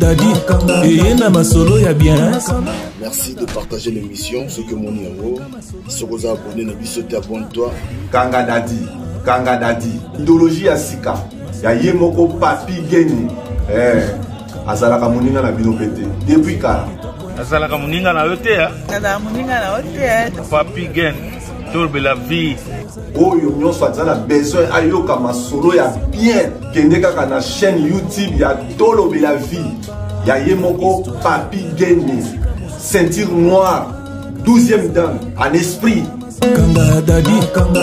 Dadi eye na masolo ya bien. Merci de partager l'émission. Soki omoni yango, soki oza abonné na biso te, abonne-toi. Kanga Dadi, Kanga Dadi, idéologie ya sika ya ye moko Papi Geni. Eh, azalaka moninga na bino pe te depuis kala. Azalaka moninga na yo te. Azalaka moninga na yo te. Papi Geni, tolobela vie. Oyo nyonso aza na besoin ayoka masolo ya bien, kende kaka na chaîne YouTube ya Tolobela Vie ya ye moko Papi Gene, ceinture noire, 12e dan en esprit. Kanga Dadi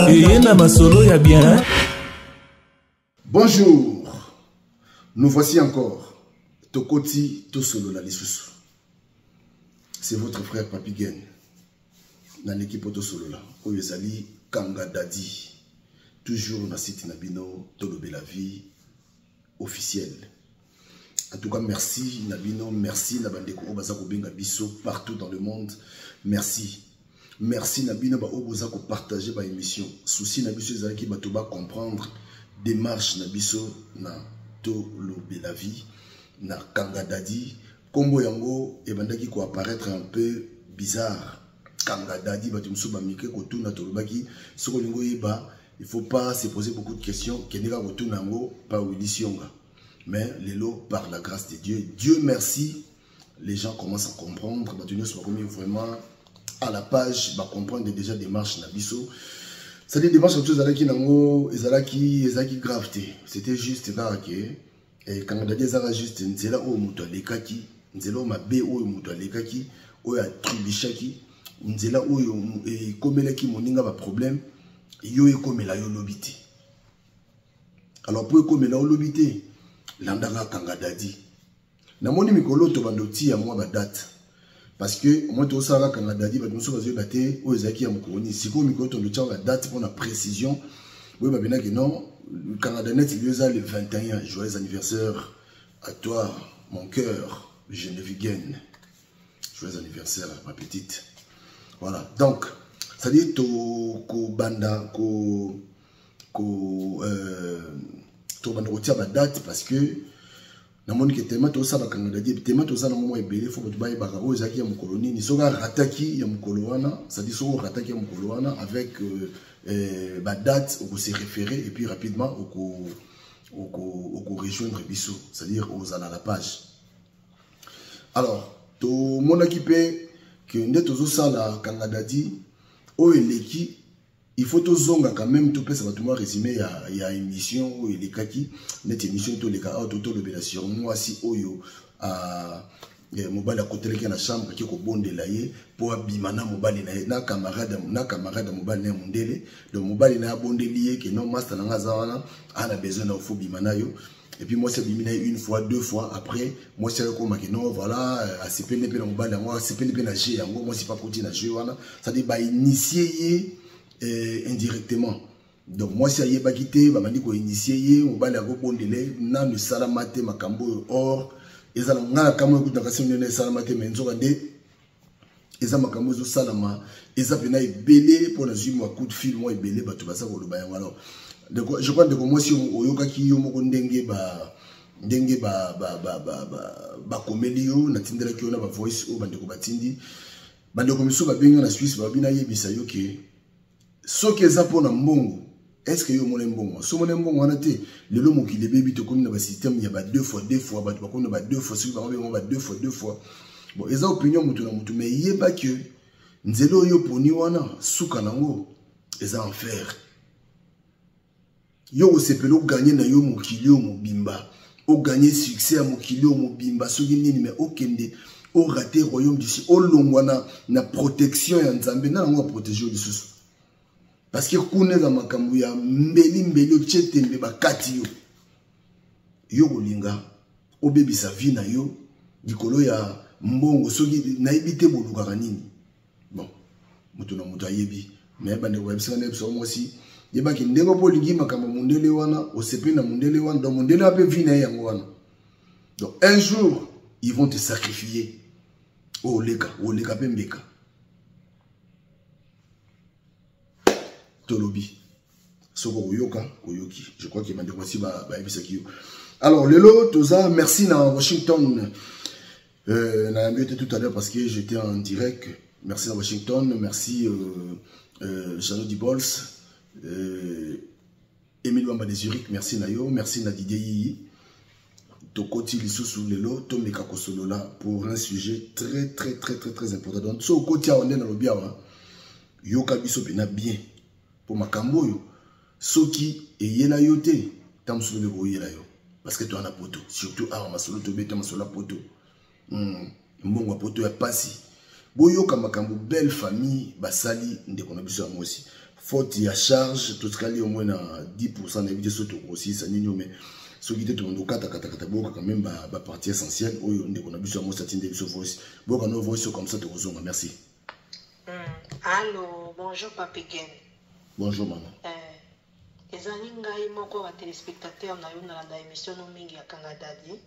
eye na masolo ya bien. Bonjour, nous voici encore. Tokoti tosolola lisusu. C'est votre frère Papi Gene. Na l'équipe tosolola oyo ezali Kanga Dadi. Toujours na site na bino Tolobela Vie officielle. En tout cas, merci na bino, merci na bandeko oyo baza kobenga biso partout dans le monde. Merci. Merci na bino ba oyo boza ko partager ba émission. Souci na biso ezalaki bato ba comprendre démarche na biso na Tolobela Vie na Kanga Dadi. Kombo yango ebandaki ko apparaître un peu bizarre. Kanga Dadi, bato mosusu bamike kotuna, tolobaki soki olingi oyeba, il faut pas se poser beaucoup de questions, kende kaka kotuna yango pa Willy Sionga. Mais lelo, par la grâce de Dieu, Dieu merci, les gens commencent à comprendre, bato nyonso bakomi vraiment à la page, ba comprendre déjà démarche na biso. C'est-à-dire démarche na biso ezalaki nango, ezalaki grave te. C'était juste kaka ke Kanga Dadi ezalaka juste nzela oyo moto alekaki, nzela oyo mabe oyo moto alekaki, oyo atribishaki, nzela oyo ekomelaki moninga ba problème, yo ekomela yo lobi te. Alors po ekomela yo lobi te, landaka Kanga Dadi. Namoni mikolo tobanda otia mwa ba date parce que moi tosalaka Kanga Dadi, bato mosusu bazoyeba te oyo ezalaki ya mokolo nini. Sikoyo mikolo tondo otiaka ba date mpona précision, boyeba mpenza ke non, Kanga Dadi neti yo eza le 21, joyeux anniversaire à toi mon cœur, Geneviève Gaine, joyeux anniversaire ma petite. Voilà, donc c'est-à-dire tokobanda ko ko tokobanda kotia ba date parce que namoni ke tema tosala Kanga Dadi, tema toza nango mwa ebele, fo bato bayebaka oyo ezalaki ya mokolo nini. Soki arataki ya mokolo wana, c'est-à-dire soki orataki ya mokolo wana avec ba date, oko se référer et puis rapidement oko rejoindre biso, c'est-à-dire ozala na la page. Alors tomonaki mpe ke nde tozosala Kanga Dadi oyo eleki, il faut tozonga quand même topesa bato mwa résumé ya émission oyo elekaki, neti émission toleka awa tolobela sur mwasi oyo, mobali akotelaki na chambre ake kobondela ye po abima na mobali na ye, na camarade ya mobali na ye mondele. Donc mobali na ye abondeli ye ke non, master na nga aza wana, ana besoin na yo, faut bima na yo. Et puis mwasi abimi na ye une fois, deux fois, après mwasi akomaki non, voilà, asepeli mpe na mobali yango, asepeli mpe na jeu yango, mwasi pa koti na jeu wana, c'est-à-dire ba initier ye indirectement. Donc mwasi ayebaki te, babandi koinitie ye, mobali akobondele nanu esalama te makambo oyo. Or ezala nga na kamwe kutu na kasi nene esalama te, mais nzoka nde eza makambo ezosalama, eza pena ebele mpo nazwi mwa coup de fil mwa ebele bato baza koloba yango. Alors ndeko, je crois ndeko mwasi oyokaki yo moko ndenge ba ndenge ba, ba, ba, ba, ba, bakomeli yo, natindelaki yo na ba voice oyo bandeko batindi. Bandeko misusu babengi na Suisse, babi nayebisa yo ke soki eza mpona mbongo, est-ce que yo omona mbongo? So omona mbongo wana te, lelo mokili ebebi, tokomi na ba système ya ba deux fois deux fois, bato bakomi na ba deux fois, soki bango bengo ba deux fois deux fois. Bon, eza opinion moto na moto, mais yeba ke nzela oyo poni wana suka nango eza enfer. Yo osepela oganye na yo mokili oyo mobimba, oganye succès ya mokili oyo mobimba soki nini, mais okende orater royaume du ciel, olongwa na protection ya Nzambe, na yango aprotéger yo lisusu. Parce que kuna eza makambo ya mbeli mbeli, otie tembe bakati yo. Yo kolinga obebisa vie na yo likolo ya mbongo, soki nayebi te bolukaka nini. Bon, moto na moto ayebi, mais bandeko bayebisaka na biso mwasi, yebaki ndenge mpo olingi makambo mondele wana, osepeli na mondele wana, donc mondele wana mpe vie na ye yango wana. Donc un jour ils vont te sacrifier, oleka, oleka mpe mbeka. Tolobi soki okoyoka, oyoki. Je crois que bandeko basi bayebisaki yo. Alors lelo toza, merci na Washington. Nayambi te tout à l'heure parce que j'étais en direct. Merci na Washington, merci Jeannot Dibols, Emile Wamba de Zurich, merci na yo, merci na Didier Yiyi. Tokoti lisusu lelo tomeka kosolola pour un sujet très très très très très important. Donc so okoti awa nde nalobi awa, yoka biso mpena bien mpo makambo oyo soki eyela yo te, ntango mosusu lobi koyela yo, parce que toza na poto, surtout awa masolo tobeta masolo ya poto, mbongo ya poto ya pasi. Boyoka makambo belle famille basali ndeko na biso ya mwasi, faute ya charge. Totikali au moins na 10, nayebi te so tokosilisa nini, mais soki te tobanda okatakatakata. Boyoka quand même bapartie essentielle oyo ndeko na biso ya mwasi atindi biso voice. Boyoka no voice, comme ça tokozonga. Merci. Allô, bonjour Papi Gen. Bonjour mama. Ezali ngai moko batéléspectateur na yo, nalanda émission no mingi ya Kanga Dadi.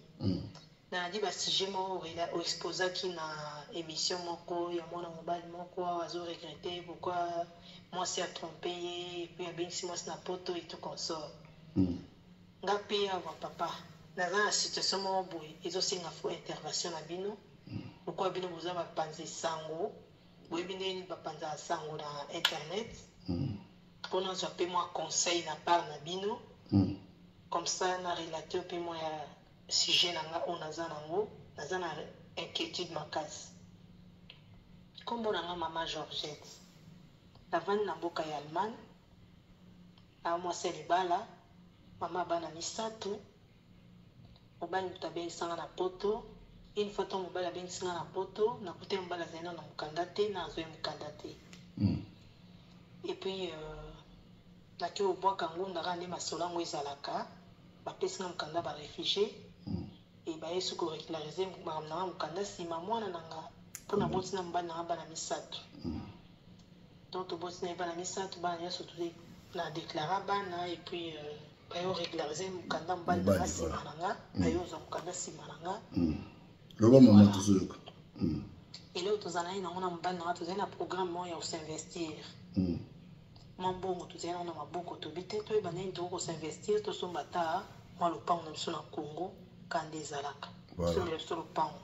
Nalandi basujet moko oexposaki na émission moko ya mwana mobali moko awa azoregretter pourquoi mwasi atrompe ye et puis abengisi mwasi na poto et tout consort. Nga mpe awa papa, naza na situation moko boye ezosenga fo intervention na bino. Pourquoi bino boza bapanzi sango, boyebi ndenge nini bapanzaka sango na internet, mpo nazwa mpe mwa conseil na part na bino, comme ça na relateur mpe mwa ya sujet na nga oyo naza nango. Naza na inquiétude makasi. Nkombo na nga mama Georgette, navandi na mboka ya Allemagne, na mwasi ya libala, mama bana misato. Mobali moto abengisanga na poto. Une fois ntango mobali abengisinga na poto, nakuti mobali azali nano na mokanda te, na azwi mokanda te. Et puis nake obwaka ngunda kaka nde masolo yango ezalaka. Bapesinga mokanda baréfugié e baye soki korégulariser makambo nanga mokanda nsima mwana na nga, mpo naboti na mobali nanga bana misato. Donc toboti na ye bana misato, bana nyonso na déclara bana. Et puis bayo régulariser mokanda mobali nanga nsima na nga, bayo ozwa mokanda nsima na nga. Loba mama, tozoyoka. Eloko tozala ye nango na mobali nanga, tozali na programme moko ya kosinvestir mwa mbongo tozali nango na maboko. Tobi te toyeba ndenge tokoki kosinvestir, tosomba ata mwa lopango na biso na Congo kanda ezalaka, tosombela biso lopango.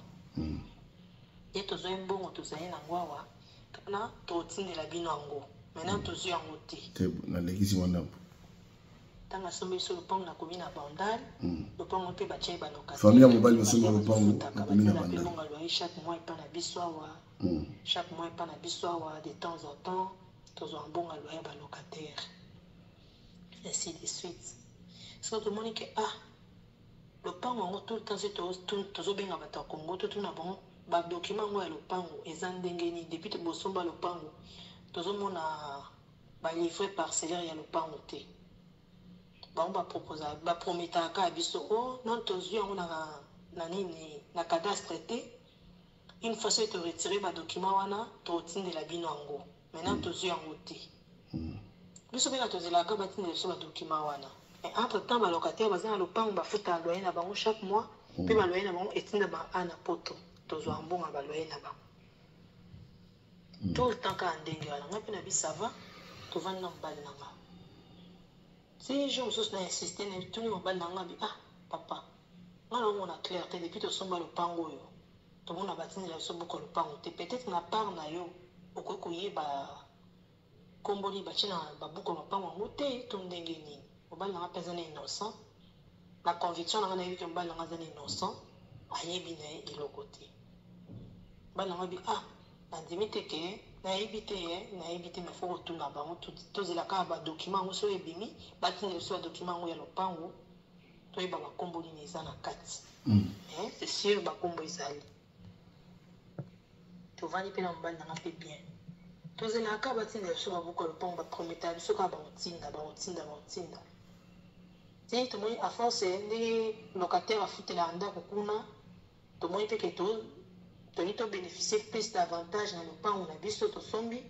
Ye tozwai mbongo tozali nango awa kana totindela bino yango. Maintenant tozwi yango te. Te, nalekisi mwa ndambo. Ntango asombi biso lopango, nakomi na Bandal. Lopango mpe batia ye balocataire. Famille ya mobali basomba lopango, nakomi na Bandal. Mbongo loyer chaque mois epa na biso awa, chaque mois epa na biso awa, de temps en temps tozwa mbongo loyer balocataire, ainsi de suite. Soki tomoni ke ah, lopango yango, tout le temps soki tozobenga bato ya Congo, totuna bango badocument yango ya lopango eza ndenge nini. Depuis bosomba lopango, tozomona balivret parcellaire ya lopango te. Bango baproposa, baprometaka kaka biso o non, tozwi yango na nini, na cadastre te. Une fois soki toretire badocument wana, totindela bino yango. Maintenant tozwi yango te. Biso mpe na tozelaka batindela biso badocument wana. Mais entre temps balocataire baza na lopango, bafutaka loyer na bango chaque mois, mpe baloyer na bango etindama a na poto, tozwa mbongo ya baloyer na bango tout le temps kaka ndenge wana. Ngai mpe na bi ça va, tovandi na mobali na nga. Ti jour mosusu na insiste, na tuni mobali na nga bi: "Ah papa, nga na omona clair te. Depuis tosomba lopango oyo, tomona batindela biso buka lopango te. Peut-être na part na yo okoki koyeba nkombo nini batie na babuku ya lopango yango te to ndenge nini?" Mobali nanga mpe aza na innocent, na conviction nanga nayebi ke mobali nanga aza na innocent, ayebi na ye eloko te. Mobali nanga bi: "Ah, nandimi te ke nayebi te, ye nayebi te, mais faut kotuna bango. Tozela kaka badocument yango soki ebimi, batindela biso badocument yango ya lopango, toyeba bakombo nini eza na kati." C'est sûr bakombo ezali. Tovandi mpe na mobali nanga mpe bien, tozelaka kaka batindela biso babuku ya lopango. Baprometaka biso kaka bakotinda, bakotinda, bakotinda ti tomoni à force ndenge locataire afutelaka ndako kuna, tomoni mpe ke tolingi tobénéficie plus davantage na lopango na biso tosombi.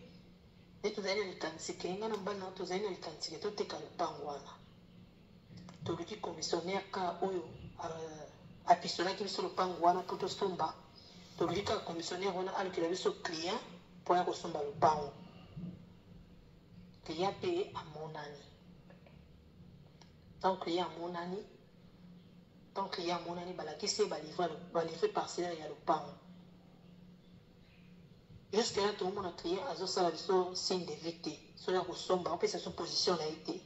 Nde tozali na likanisi ke ngai na mobali nanga tozali na likanisi ke toteka lopango wana. Toluki commissionnaire ka oyo apistolaki biso lopango wana mpo tosomba. Toluki kaka commissionnaire wana alukela biso client mpo ya kosomba lopango. Client mpe amonani. Donc client amonani. Tant client amonani, balakisi ye balivre parcellaire ya lopango. Jusque là toomona client azosala biso signe de vie te, soki akosomba opesa biso position na ye te.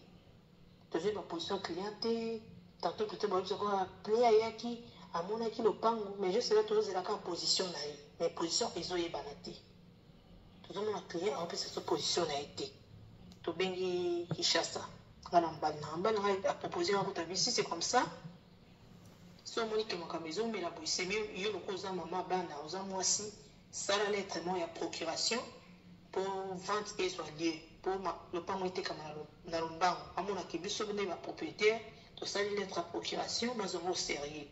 Tozwi baposition client te. Tantôt plutôt bayebi biso kaka client ayaki, amonaki lopango, mais jusque là tozozela kaka position na ye, mais position ezoyebana te. Tozomona client aopesa biso position na ye te. Tobengi Kinshasa, nga na mobali na nga, mobali na nga apropose nga kuta si c'est comme ça, so omoni ke makambo ezomela boye, c'est mieux yo lokola oza mama bana, oza mwasi, sala lettre moko ya procuration mpo vente ezwa lieu, mpo lopango etekama na lombango, amonaki biso nde bapropriétaire tosali lettre ya procuration, bazonga au sérieux.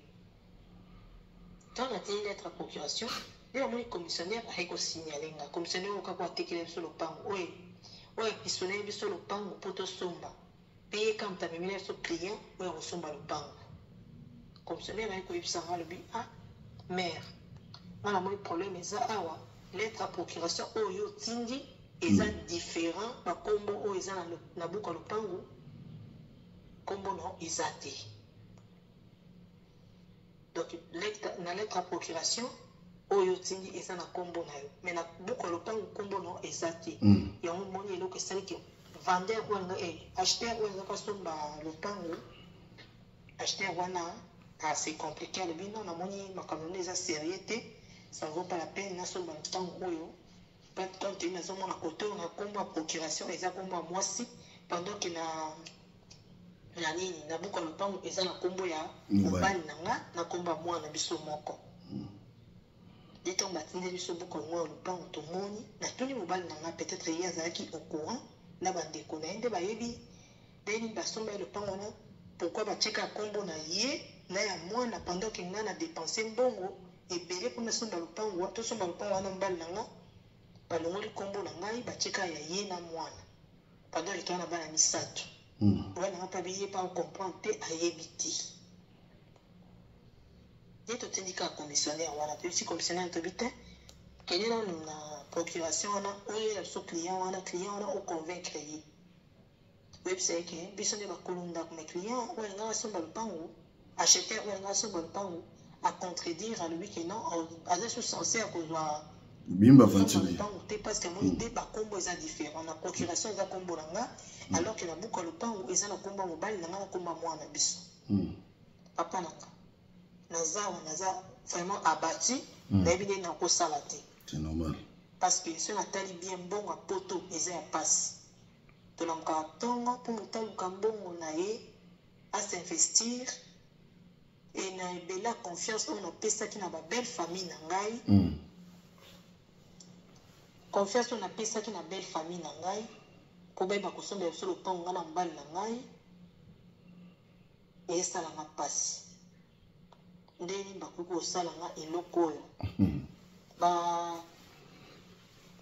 Ntango natindi lettre ya procuration, nde namoni commissionnaire aye kosignale nga. Commissionnaire oyo kaka atekela biso lopango, oyo apisoneli biso lopango mpo tosomba, mpe ye kaka moto amemeli biso client oyo akosomba lopango. Commissionnaire aye koyebisa nga, alobi: "Ah mare, nga namoni problème eza awa. Lettre ya procuration oyo otindi eza différent, bakombo oyo eza na buku ya lopango, kombo no eza te. Donc na lettre ya procuration oyo otindi eza na kombo na yo, mais na buku ya lopango kombo no eza te. Yango moni eloko esaliki vendeur oyo alinga, acheteur oyo alingaka asomba lopango, acheteur wana, ah, c'est compliqué. Alobi: non, namoni makambo nde eza sérieux te, ça vaut pas la peine nasomba lopango oyo, compte tenu nazomona kote oyo na kombo ya procuration eza kombo ya mwasi, pendant que na nini, na buku ya lopango eza na kombo ya mobali na nga na kombo ya mwana biso moko." Nde ntango batindeli biso buku yango ya lopango, tomoni, natuni mobali na nga, peut-être ye azalaki au courant na bandeko na ye nde bayebi ndenge nini basomba ye lopango wana, pourquoi batieka kombo na ye na ya mwana, pendant que nga na dépense mbongo ebele mpona somba lopango, tosomba lopango wana mobali na nga. Balongoli kombo na ngai, batieka ya ye na mwana, pendant que toza na bana misato. Mobali na nga mpe abiye mpe acomprendre te, ayebi te. Ye totindi kaka commissionnaire wana, toyebisi commissionnaire, tobi te, kende nanu na procuration wana, oyela biso client wana, client wana oconvaincre ye, oyebisa ye ke biso nde bakolo ndako, mais client oyo alingaka asomba lopango, acheteur oyo alingaka asomba lopango, acontredire, alobi ke non, aza su censé ya kozwa bimba aventurier lopango te, parce que amoni nde bakombo eza différent. Na procuration eza kombo na nga, alors que na buku ya lopango eza na kombo ya mobali na nga na kombo ya mwana biso. Papa na nga, naza awa, naza vraiment abattu, nayebi ndenge nakosala te. C'est normal. Parce que soki natali bien, mbongo ya poto eza ya pasi. Tolamukaka ntongo mpo moto aluka mbongo na ye, asinvestir. E na ebele ya confiance oyo napesaki na babelle famille na ngai, confiance oyo napesaki na belle famille na ngai mpo bayeba kosombela biso lopango, ngai na mobali na ngai, esalanga mpasi. Ndenge nini bakoki kosalanga eloko oyo,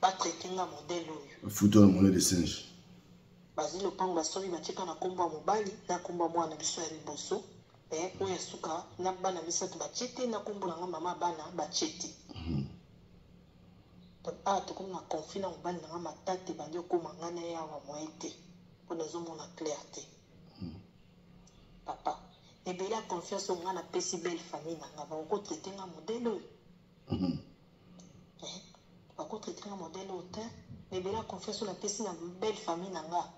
batraite nga modèle oyo? Futo na monnaie de singe. Bazwi lopango, basombi, batieka na nkombo ya mobali na nkombo ya mwana biso ya liboso, oyo ya suka na bana misato batie te, na nkombo na nga mama bana batie te. Donc awa tokomi na conflit na mobali na nga, matata ebandi okóma nga na ye awa, moye te, mpo nazomona clair te. Papa, ebele ya confiance oyo nga napesi belle famille na nga, bakokotraite nga modèle oyo? Bakotraite nga modèle oyo te. Ebele ya confiance oyo napesi na belle famille na nga,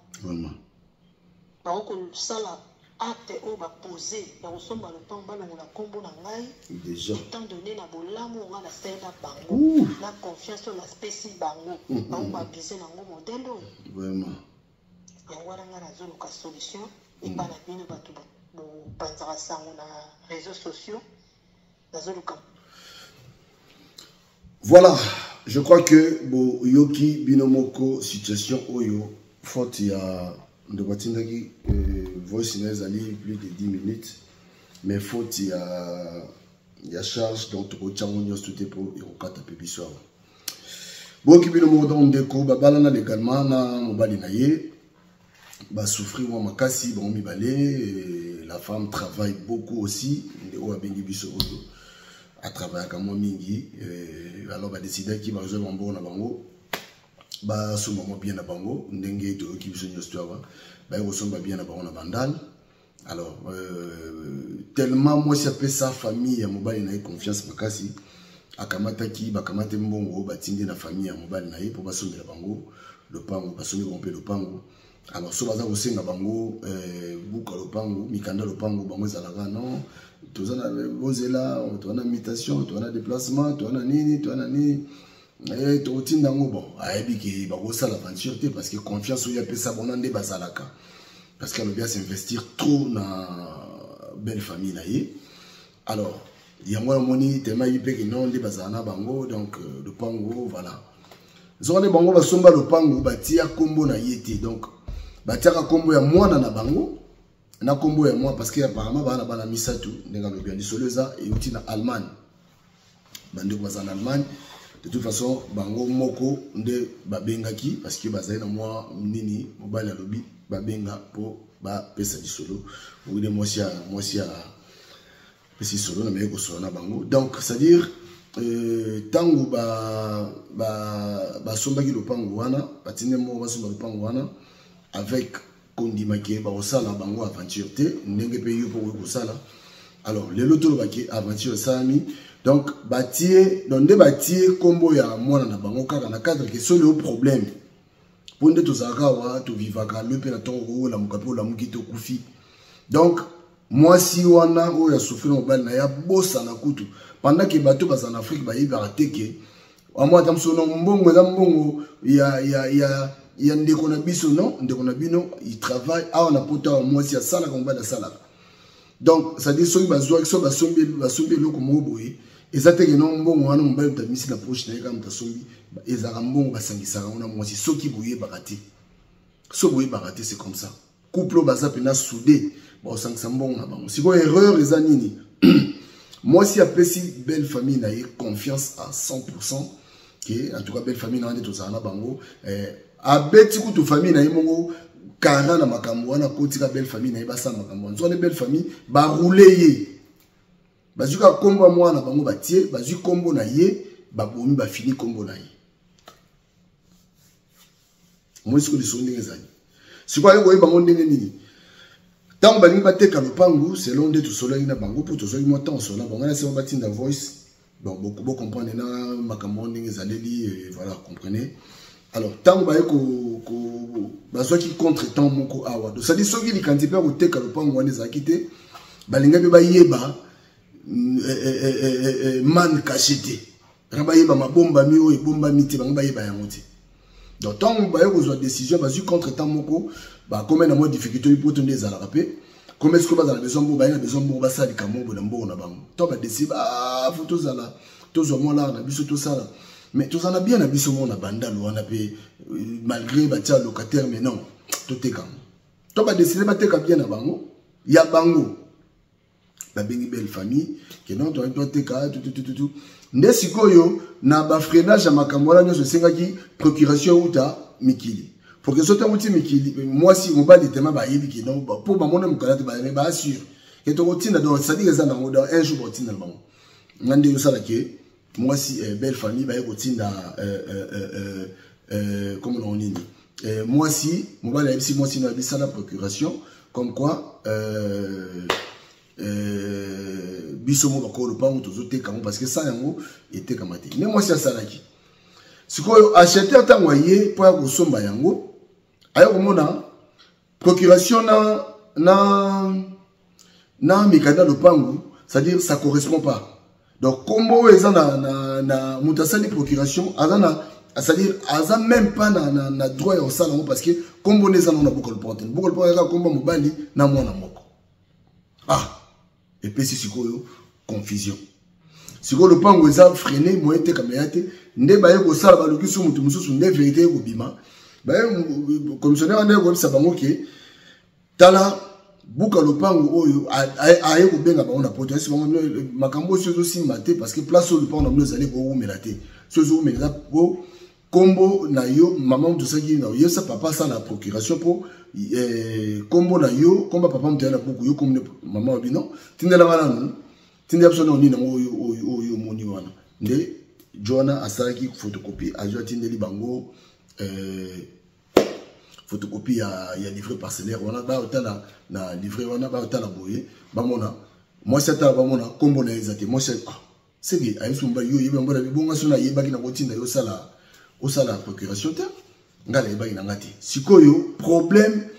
bakokosala acte oyo bapose ya kosomba lopango, balongola nkombo na ngai, étant donné na bolamu oyo nga nasali na bango, na confiance oyo napesi bango, bango baabuse nango modèle oyo? Yango wana ngai nazoluka solution epai na bino bato bopanzaka sango na réseaux sociaux, nazoluka. Voilà, je crois que boyoki bino moko situation oyo. Faute ya ndeko atindaki voice na ezali plus de 10 minutes, mais faute ya charge, donc tokotiango nyonso te mpo ekokata mpe biso awa. Boyoki bino moko. Donc ndeko babalana légalement na mobali na ye, basouffrir mwa makasi bango mibale. La femme travaille beaucoup aussi, nde oyo abengi biso oyo atravaillaka mwa mingi. Alors badécidaki bazwa bambongo na bango, basomba mwa bien na bango, ndenge toyoki biso nyonso to awa. Baye kosomba bien na bango na Bandal. Alors tellement mwasi apesa famille ya mobali na ye confiance makasi, akamataki, bakamate mbongo, batindi na famille ya mobali na ye mpo basombela bango lopango. Basombi bango mpe lopango. Alors so baza kosenga bango buka lopango, mikanda lopango, bango ezalaka non, toza na bozela, toza na mutation, toza na déplacement, toza na nini, toza na nini, tokotinda yango. Bon, ayebi ke bakosala aventure te, parce que confiance oyo apesa bona nde bazalaka, parce que alobi as'investir trop na belle famille na ye. Alors yango namoni tellement ayebi mpe ke non, nde bazala na bango. Donc lopango, voilà, nzoka nde bango basomba lopango, batia nkombo na ye te. Donc batiaka nkombo ya mwana na bango na nkombo ya mwa, parce que apparemment baa na bana misato. Ndenge alobi ya lisolo eza euti na Allemagne, bandeko baza na Allemagne. De toute façon, bango moko nde babengaki, parce que bazali na mwa nini. Mobali alobi babenga mpo bapesa lisolo. Okende mwasi ya pesi lisolo na maye kosolola na bango. Donc c'est à dire, ntango basombaki lopango wana, batindi moko basomba lopango wana avec kondimaki bakosala bango aventure te, ndenge mpe yo mpo okoki kosala. Alors lelo tolobaki aventure esalami. Donc batie, donc nde batie nkombo ya mwana na bango kaka na cadre ke soli o problème, mpo nde tozalaka awa, tovivaka lo mpe na ntongo, olamuka mpe olamuki te, okufi. Donc mwasi wana oyo asouffrir na mobali na ye, abosana kutu, pendant ke bato bazala na Afrique bayebaka te ke amwa ata mosusu no mbongo eza mbongo ya ndeko na biso. Non, ndeko na bino, il travaille awa na Poto awa. Mwasi asalaka, mobali asalaka. Donc c'est-à-dire soki bazwaki, soki basombi eloko moko boye, eza te ke no mbongo wana mobali moto amisi na poche na ye, kaka moto asombi. Ezalaka mbongo basangisaka yango na mwasi. Soki boyebaka te, soki boyebaka te, c'est comme ça. Couple oyo baza mpena soudé, bakosangisa mbongo na bango. Sikoyo erreur eza nini? Mwasi apesi belle famille na ye confiance à 100%, ke en tout cas belle famille na wana nde tozala na bango. Abeti kutu famille na ye moko kara na makambo wana, akotika belle famille na ye basala makambo wana. Nzokande belle famille baroule ye, bazwi kaka nkombo ya mwana bango, batie, bazwi nkombo na ye, babomi, bafini nkombo na ye. Omoni sikoyo lisolo ndenge ezali. Sikoyo aye koyeba yango ndenge nini? Ntango balingi bateka lopangu, selon nde tosolaki na bango, mpo tozwaki mwa temps osola bango na sema batinda voice. Bon, bocomprendre na makambo yango ndenge ezaleli, voilà, comprenez. Alors ntango baye bazwaki contre temps moko awa, donc c'est-à-dire soki likanisi mpe ya koteka lopango wana ezalaki te, balingi mpe bayeba man caché te, bango bayeba mabombami oyo ebombami te, bango bayeba yango te. Donc ntango baye kozwa décision, bazwi contre temps moko, bakomi na mwa difficulté oyo poto nde ezalaka mpe. Comme est-ce que bazala besoin mbongo, baye na besoin mbongo, basala likambo boye na mbongo na bango. Ntango badécide, faut tozala, tozwa mwa lar na biso, tosala, mais tozala bien na biso moko na Bandalo wana mpe, malgré batia locataire, mais non, toteka yango. To badécide bateka bien na bango ya bango, babengi belle famille ke non, toyaki toteka tutututu. Nde sikoyo na bafreinage ya makambo wana nyonso, esengaki procuration euta mikili. Procuration ntango uti mikili, mwasi mobali tema bayebi ke non, mpo bamona mokanda te, bayeme baassure ke tokotinda. Donc c'est-à-dire eza nango dans un jour bakotinda na bango. Nga nde osala ke mwasi, belle famille baye kotinda, comme nango nini, mwasi mobali ayebisi mwasi no, ayebisala procuration comme quoi biso mo bakolo lopango tozoteka yango, parce que sa yango etekama te. Nde mwasi asalaki. Sikoyo acheteur ntango aye mpo ya kosomba yango, aye komona procuration na mikanda lopango, c'est-à-dire ça correspond pas. Donc kombo oyo eza na moto asali procuration aza na, c'est-à-dire aza même pas na droit ya kosala yango, parce que kombo nde eza nango na buka lopango te. Buka lopango kaka kombo mobali na mwana moko. Ah, epesi sikoyo confusion. Sikoyo lopango eza freiné, moye etekama ya te. Nde baye kosala, baluki so moto mosusu, nde vérité ekobima. Baye commissionnaire wana koyebisa bango ke tala, buka lopango oyo. Aye kobenga bango na Poto, ayesi bango makambo oyo ezosimba te, parce que place oyo lopango na bino ezali kowumela te. So ezowumela eza po kombo na yo mama moto osalaki na oyebisa papa asala procuration mpo kombo na yo, kombo papa moto ya na buku yo kombo mama obi non, tindelanga nanu, tindela biso nano nini yango oyo oyo oyo omoni wana. Nde Joana asalaki photocopie, azwi, atindeli bango. photocopie ya livret parcellaire wana, bayotala na livret wana, bayotala boye, bamona mwasi atala, bamona nkombo na ye eza te. Mwasi, ah, seke ayebisi mobali: "Yo oyebi mobali bonga so nayebaki na kotinda yo osala procuration te, ngai nayebaki na nga te." Sikoyo problème,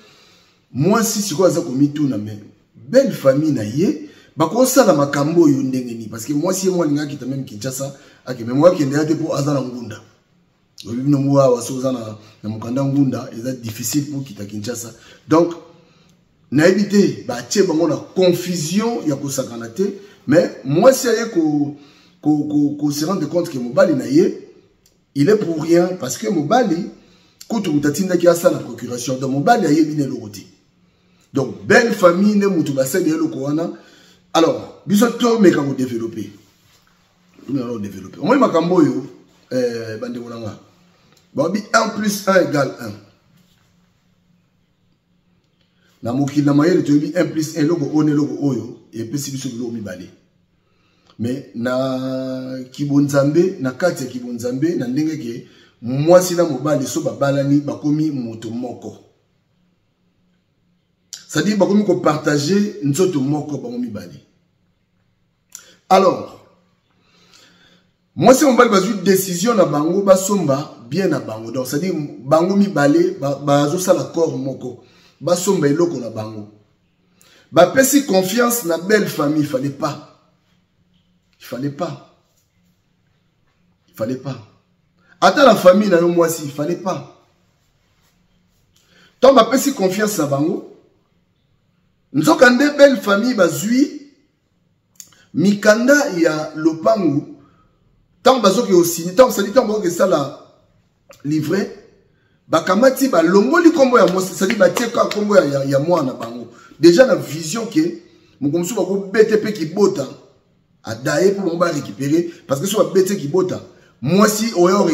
mwasi sikoyo aza komituna: mais belle famille na ye bakosala makambo oyo ndenge nini? Parce que mwasi ye mo alingi akita même Kinshasa, akeme mo akende ya te mpo aza na ngunda. Oyebi bino mo awa, so oza na mokanda ngunda, eza difficile mpo okita Kinshasa. Donc nayebi te, batie bango na confusion ya kosakana te. Mais mwasi aye ko se rendre compte ke mobali na ye, il est pour rien, parce que mobali kutu moto atindaki asala procuration. Donc mobali ayebi na eloko te. Donc belle famille nde moto basali eloko wana. Alors biso tomeka kodévelopper, tomeka kodévelopper. Omoni makambo oyo, bandeko na nga, babi 1 plus 1 égale 1. Na mokili na mayele toyebi 1 plus 1, eloko oyo na eloko oyo epesi biso biloko mibale. Mais na kibonzambe, na kati ya kibonzambe, na ndenge ke mwasi na mobali so babalani, bakomi moto moko, c'est-à-dire bakomi kopartager nzoto moko bango mibale. Alors mwasi mobali bazwi décision na bango, basomba bien na bango. Donc c'est-à-dire bango mibale bazosala corps moko, basomba eloko na bango, bapesi confiance na belle famille. Fallait pas, il fallait pas, il fallait pas. Ata la famille na yo mwasi, il fallait pas. Ntango bapesi confiance na bango, nzoka nde belle famille bazwi mikanda ya lopangu. Ntango bazoki osigner, ntango sadi, ntango bazoki esala livret, bakamati, balongoli nkombo ya mwasi, sadi batie kaka nkombo ya mwana bango. Déjà na vision ke moto mosusu bakobete mpe kibota adaye mpo bango barécupérer, parce que so babete kibota, mwasi oyo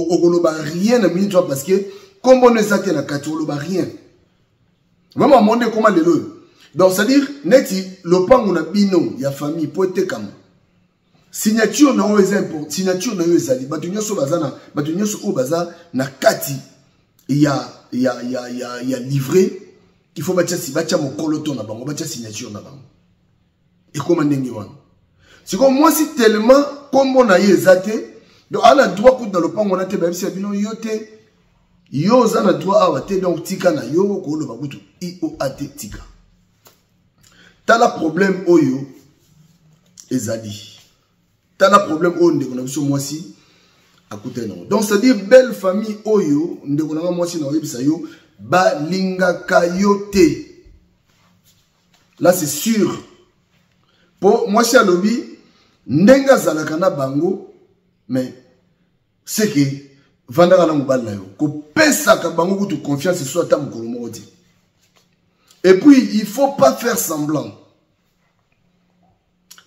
okoloba rien na minute wana, parce que nkombo no eza te na kati, oloba rien. Vraiment, monde ekoma lelo oyo. Donc c'est à dire neti lopango na bino ya famille, po etekama, signature na oyo eza important. Signature na yo ezali bato nyonso baza na bato nyonso oyo baza na kati ya livret, il faut batia mokolo to na bango, batia signature na bango. Ekóma ndenge wana. Sikoyo mwasi, tellement nkombo na ye eza te, donc aza na droit kutu na lopango wana te. Bayebisi ya bino: "Yo te, yo oza na droit awa te, donc tika na yo koloba kutu ioa te, tika." Tala problème oyo ezali, tala problème oyo ndeko na biso mwasi akutani nango. Donc c'est-à-dire belle famille oyo, ndeko na nga mwasi, na oyebisa yo, balingaka yo te, là c'est sûr. Mpo mwasi alobi ndenge azalaka na bango, mais c'est que vandaka na mobali na yo, kopesaka bango kutu confiance so ata mokolo moko te. Et puis il faut pas faire semblant.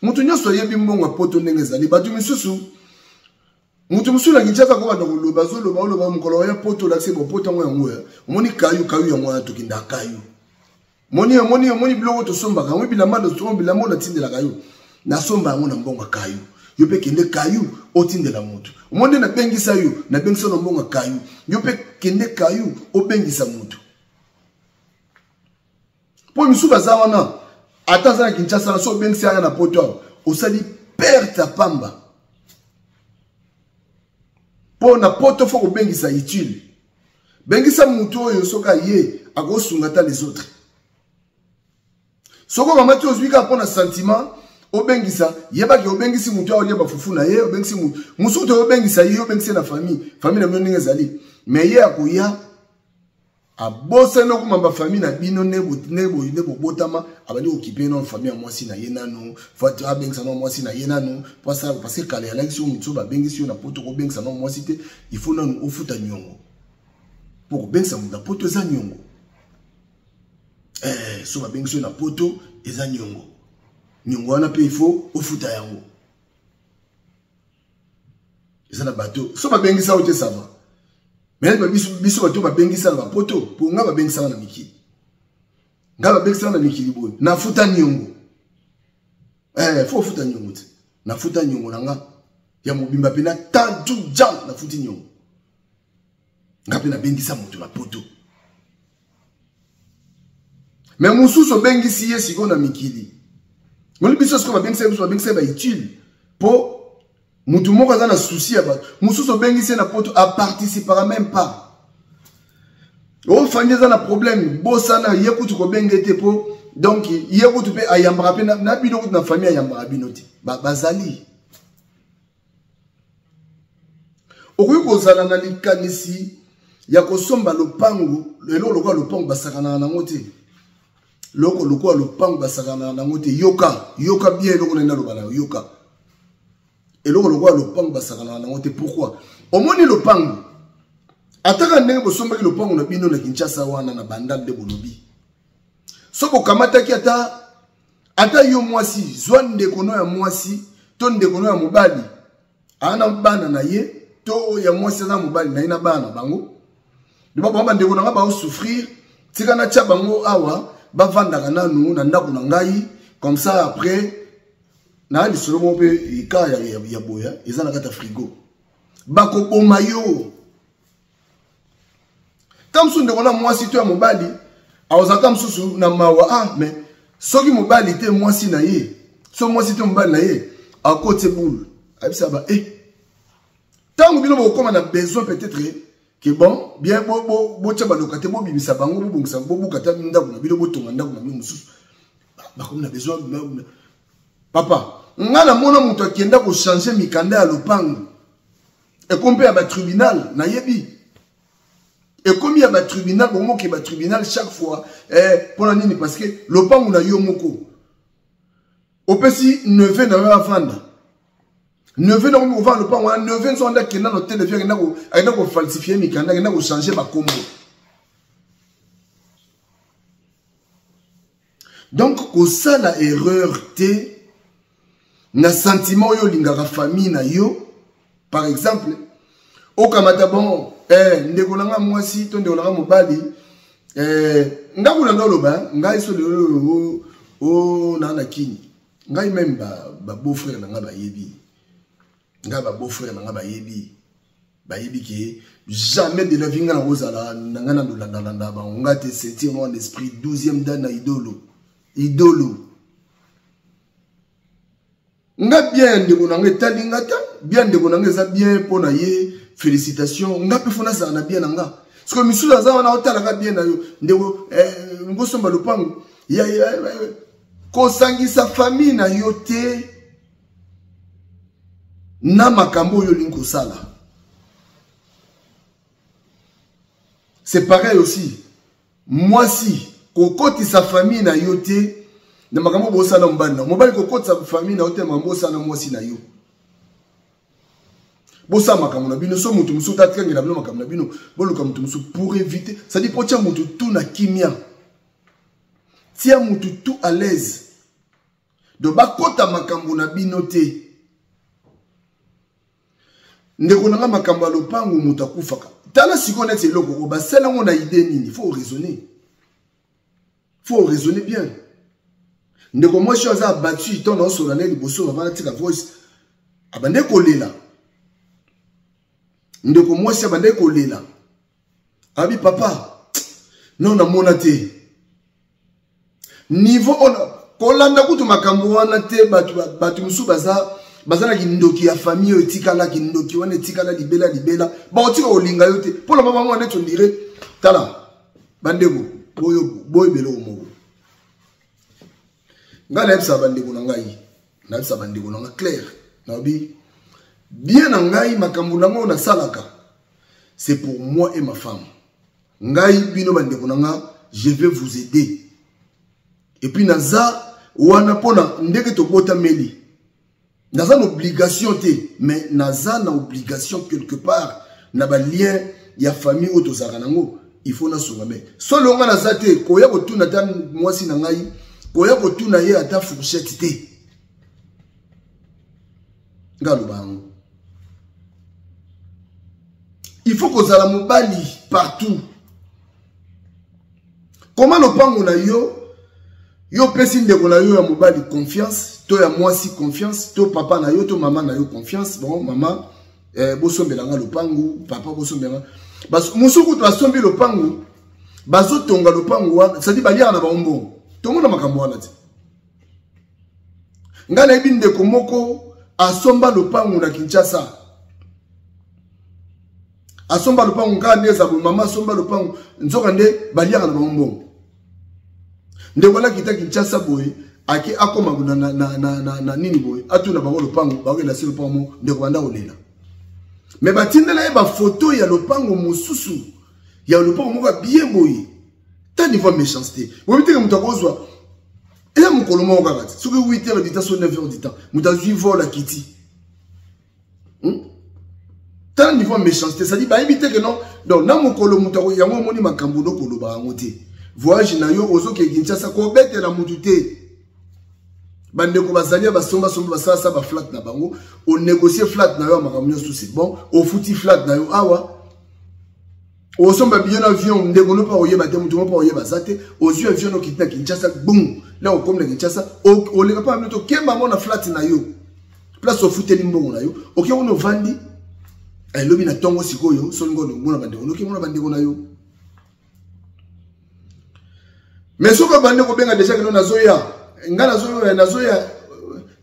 Moto nyonso ayebi mbongo ya poto ndenge ezali. Bato misusu, moto mosusu na Kinshasa akobanda koloba, azoloba, oloba mokolo oya poto, olakisi bo poto yango, yango ya omoni kayu kayu yango wana, tokenda kayu. Moni, omoni, omoni biloko tosombaka yango, bilamba, bilamba oyo natindelaka yo, nasomba yango na mbongo ya kayu. Yo mpe kende kayu, otindela moto. Omoni nde nabengisa yo, nabengisa na mbongo ya kayu. Yo mpe kende kayu, obengisa moto. Mpo misusu baza wana, ata aza na Kinshasa na so, obengisi aya na poto awa, osali perte ya pamba. Mpo na poto faut kobengisa utile, bengisa motu oyo soki aye akosunga ata les autres. Soki okamati, ozwi kaka mpo na sentiment, obengisa, yebaki obengisi motu aolia bafufu na ye. Obengisi motu mosusu te, obengisa ye, obengisi ye na famille, famille na bino ndenge ezali. Mais ye akoya, abosani okoma bafamille na bino nde bobotama, abandi kokipe nano famille ya mwasi na ye nanu. Faut abengisa nano mwasi na ye nanu po asala, parce que kala yalaki so motu babengisi yo na poto, kobengisa nano mwasi te, il faut nanu ofuta niongo. Mpo kobengisa moto na poto eza niongo. So babengisi yo na poto, eza niongo. Niongo wana mpe il faut ofuta yango. Eza na bato so babengisa yo te, ça va. Mais biso bato babengisa na bapoto, mpo nga babengisaka na mikili, nga babengisaka na mikili boye, nafuta niongo. Faut ofuta niongo te. Nafuta niongo na nga ya mobimba mpena tantu jan, nafuti niongo. Nga mpe nabengisa moto na poto. Mais mosusu obengisi ye sikoyo na mikili. Moni biso sikoyo babengisa biso, babengisa ye bautile mpo motu moko aza na souci ya bato. Mosusu obengisi ye na poto, aparticipera même pas. Ofandi eza na problème, bosana ye kutu kobenga te mpo donc ye kutu mpe ayambaka mpe na bino kutu na famille ayambaka bino te. Bazali okoki kozala na likanisi ya kosomba lopango, eloko lokola lopango basakanaka nango te, loko lokola lopango basakanaka nango te. Yoka, yoka bien eloko nani naloba na yo, yoka eloko lokola lopango basakanaka nango te. Pourquoi? Omoni lopango, ataka ndenge bosombaki lopango na bino na Kinshasa wana na Bandal nde bolobi so bokamataki ata ata yo mwasi, zwa ndeko no ya mwasi to ndeko no ya mobali ana bana na ye, to ya mwasi aza mobali na ye na bana bango, loba bango bandeko na ngai baosouffrir, tika natya bango awa bavandaka nanu na ndako na ngai, comme ça après na lisolo moko mpe eka ya, ya, ya boya eza na kati ya frigo, bakoboma yo. Ntango mosusu ndeko na mwasi to ya mobali akozalaka mosusu na mawa, ah mais soki mobali te mwasi na ye, so mwasi te mobali na ye akotie boule, ayebisa ba eh ntango bino bokokoma na besoin peut-être que bon bien botya baloka te, bobimisa bango, bobongisa, bobuka ata ndako na bino, botonga ndako na bino mosusu, bakomi na besoin. Papa, nga namona moto akenda kochange mikanda ya lopango, ekomi mpe ya batribunal, nayebi ekomi ya batribunal, bomoke batribunal chaque fois mpona nini? Parce que lopango na yo moko opesi neveu na yo avanda, neveu na komi kovanda lopango wana, neveu nso anda akenda na hotel de ville, akenda kofalsifie mikanda, akenda kochange bakombo. Donc kosala erreur te na sentiment oyo olingaka famille na yo. Par exemple okamata bon ndeko na nga mwasi to ndeko na nga mobali, nga kuna nga oloba ngai so lelo o na na kini ngai meme ba beau frère na nga bayebi ngai, ba beau frère na nga bayebi, bayebi ke jamais de la vie nga nakozala na ngai na lolandalanda bango nga te. Ceinture noire d'esprit, 12e dan na idolo idolo nga bien ndeko na nga etali nga ta bien ndeko na nga eza bien mpo na ye, félicitation. Nga mpe fo nazala na bien na nga, sikoyo misusu aza wana otalaka bien na yo ndeko, ngosomba lopango ya, ya, ya, kosangisa famille na yo te na makambo oyo olingi kosala. C'est pareil aussi mwasi, kokotisa famille na yo te na makambo bosala mobali na mobali, kokotisa famille na yo te na makambo bosala mwasi na yo. Bosala makambo na bino, so moto mosusu tatikangela bino makambo na bino, boluka moto mosusu pour éviter, c'est-à-dire po tia moto tout na kimia, tia moto tout à l'aise, donc bakota makambo na bino te. Ndeko na nga, makambo ya lopango moto akufaka, tala sikoyo neti eloko oyo basala yango na idée nini? Faut raisonner, faut raisonner bien. Ndeko mwasi oyo aza abattu ntango naosola na ye liboso, avant natika voice, abande kolela. Ndeko mwasi abande kolela, abi papa non, namona te niveau oyo kolanda kutu makambo wana te. Bato mosusu baza na kindoki ya famille oyo etikala, kindoki wana etikala libela libela, bakotika kolinga yo te mpo na bango wana neti ondire. Tala bandeko, boyeba eloko moko, ngai nayebisaka bandeko na ngai, nayebisaka bandeko na ngai clair, nalobi bien na ngai makambo nango oyo nasalaka, c'est pour moi et ma femme. Ngai bino bandeko na nga, je vais vous aider, et puis naza wana mpona ndenge tobotameli, naza na obligation te, mais naza na obligation quelque part na balien ya famille oyo tozalaka nango, il faut nasunga. Mais solo nga naza te koya kotuna ata mwasi na ngai, koya kotuna ye ata fourchette te. Nga aloba yango, il faut kozala mobali partout. Koma lopango na yo, yo opesi ndeko na yo ya mobali confiance to ya mwasi confiance to papa na yo to mama na yo confiance, bon mama, bosombela nga lopango, papa bosombela nga. Mosusu kutu asombi lopango. Bazotonga lopango wana, c'est-à-dire baliaka na bango mbongo. Tomona makambo wana te. Ngai nayebi ndeko moko asomba lopango na Kinshasa. Asomba lopango kaka nde eza boye, mama asomba lopango, nzoka nde baliaka na bango mbongo. Ndeko wana akita Kinshasa boye, ake akoma na, na, na, na, na, na nini boye, atuna bango lopango, bakokenda se lopango mo, ndeko banda kolela. Me batindela ye bafoto ya lopango mosusu, ya lopango moko ya bien boye. Ta niveau ya méchanceté. Boyebi te ke moto akozwa eza mokolo moko kaka te, soki 8 heures du temps, soki 9 heures du temps, moto azwi vol akiti. Ta niveau ya méchanceté, c'est-à-dire bayebi te ke non, donc na mokolo moto yango omoni makambo no koloba yango te. Voyage na yo ozoke Kinshasa kobetela motu te. Bandeko bazali ya basomba somba basalasa ba flat na bango, o négocier flat na yo ya makambo nyonso c'est bon, ofuti flat na yo awa. Osomba billet na avion, ndeko no pa oyeba te, motu moko pa oyeba aza te, ozwi avion no okiti na Kinshasa, boum, la okomi na Kinshasa, oleka pa mino tokemba ngo na flat na yo. Place ofuteli mbongo na yo, oke kuna ovandi, elobi na tongo sikoyo, soki ngo omona bandeko, oke mona bandeko na yo. Mais soki obandi kobenga déjà kino nazoya, nga nazoya, nazoya,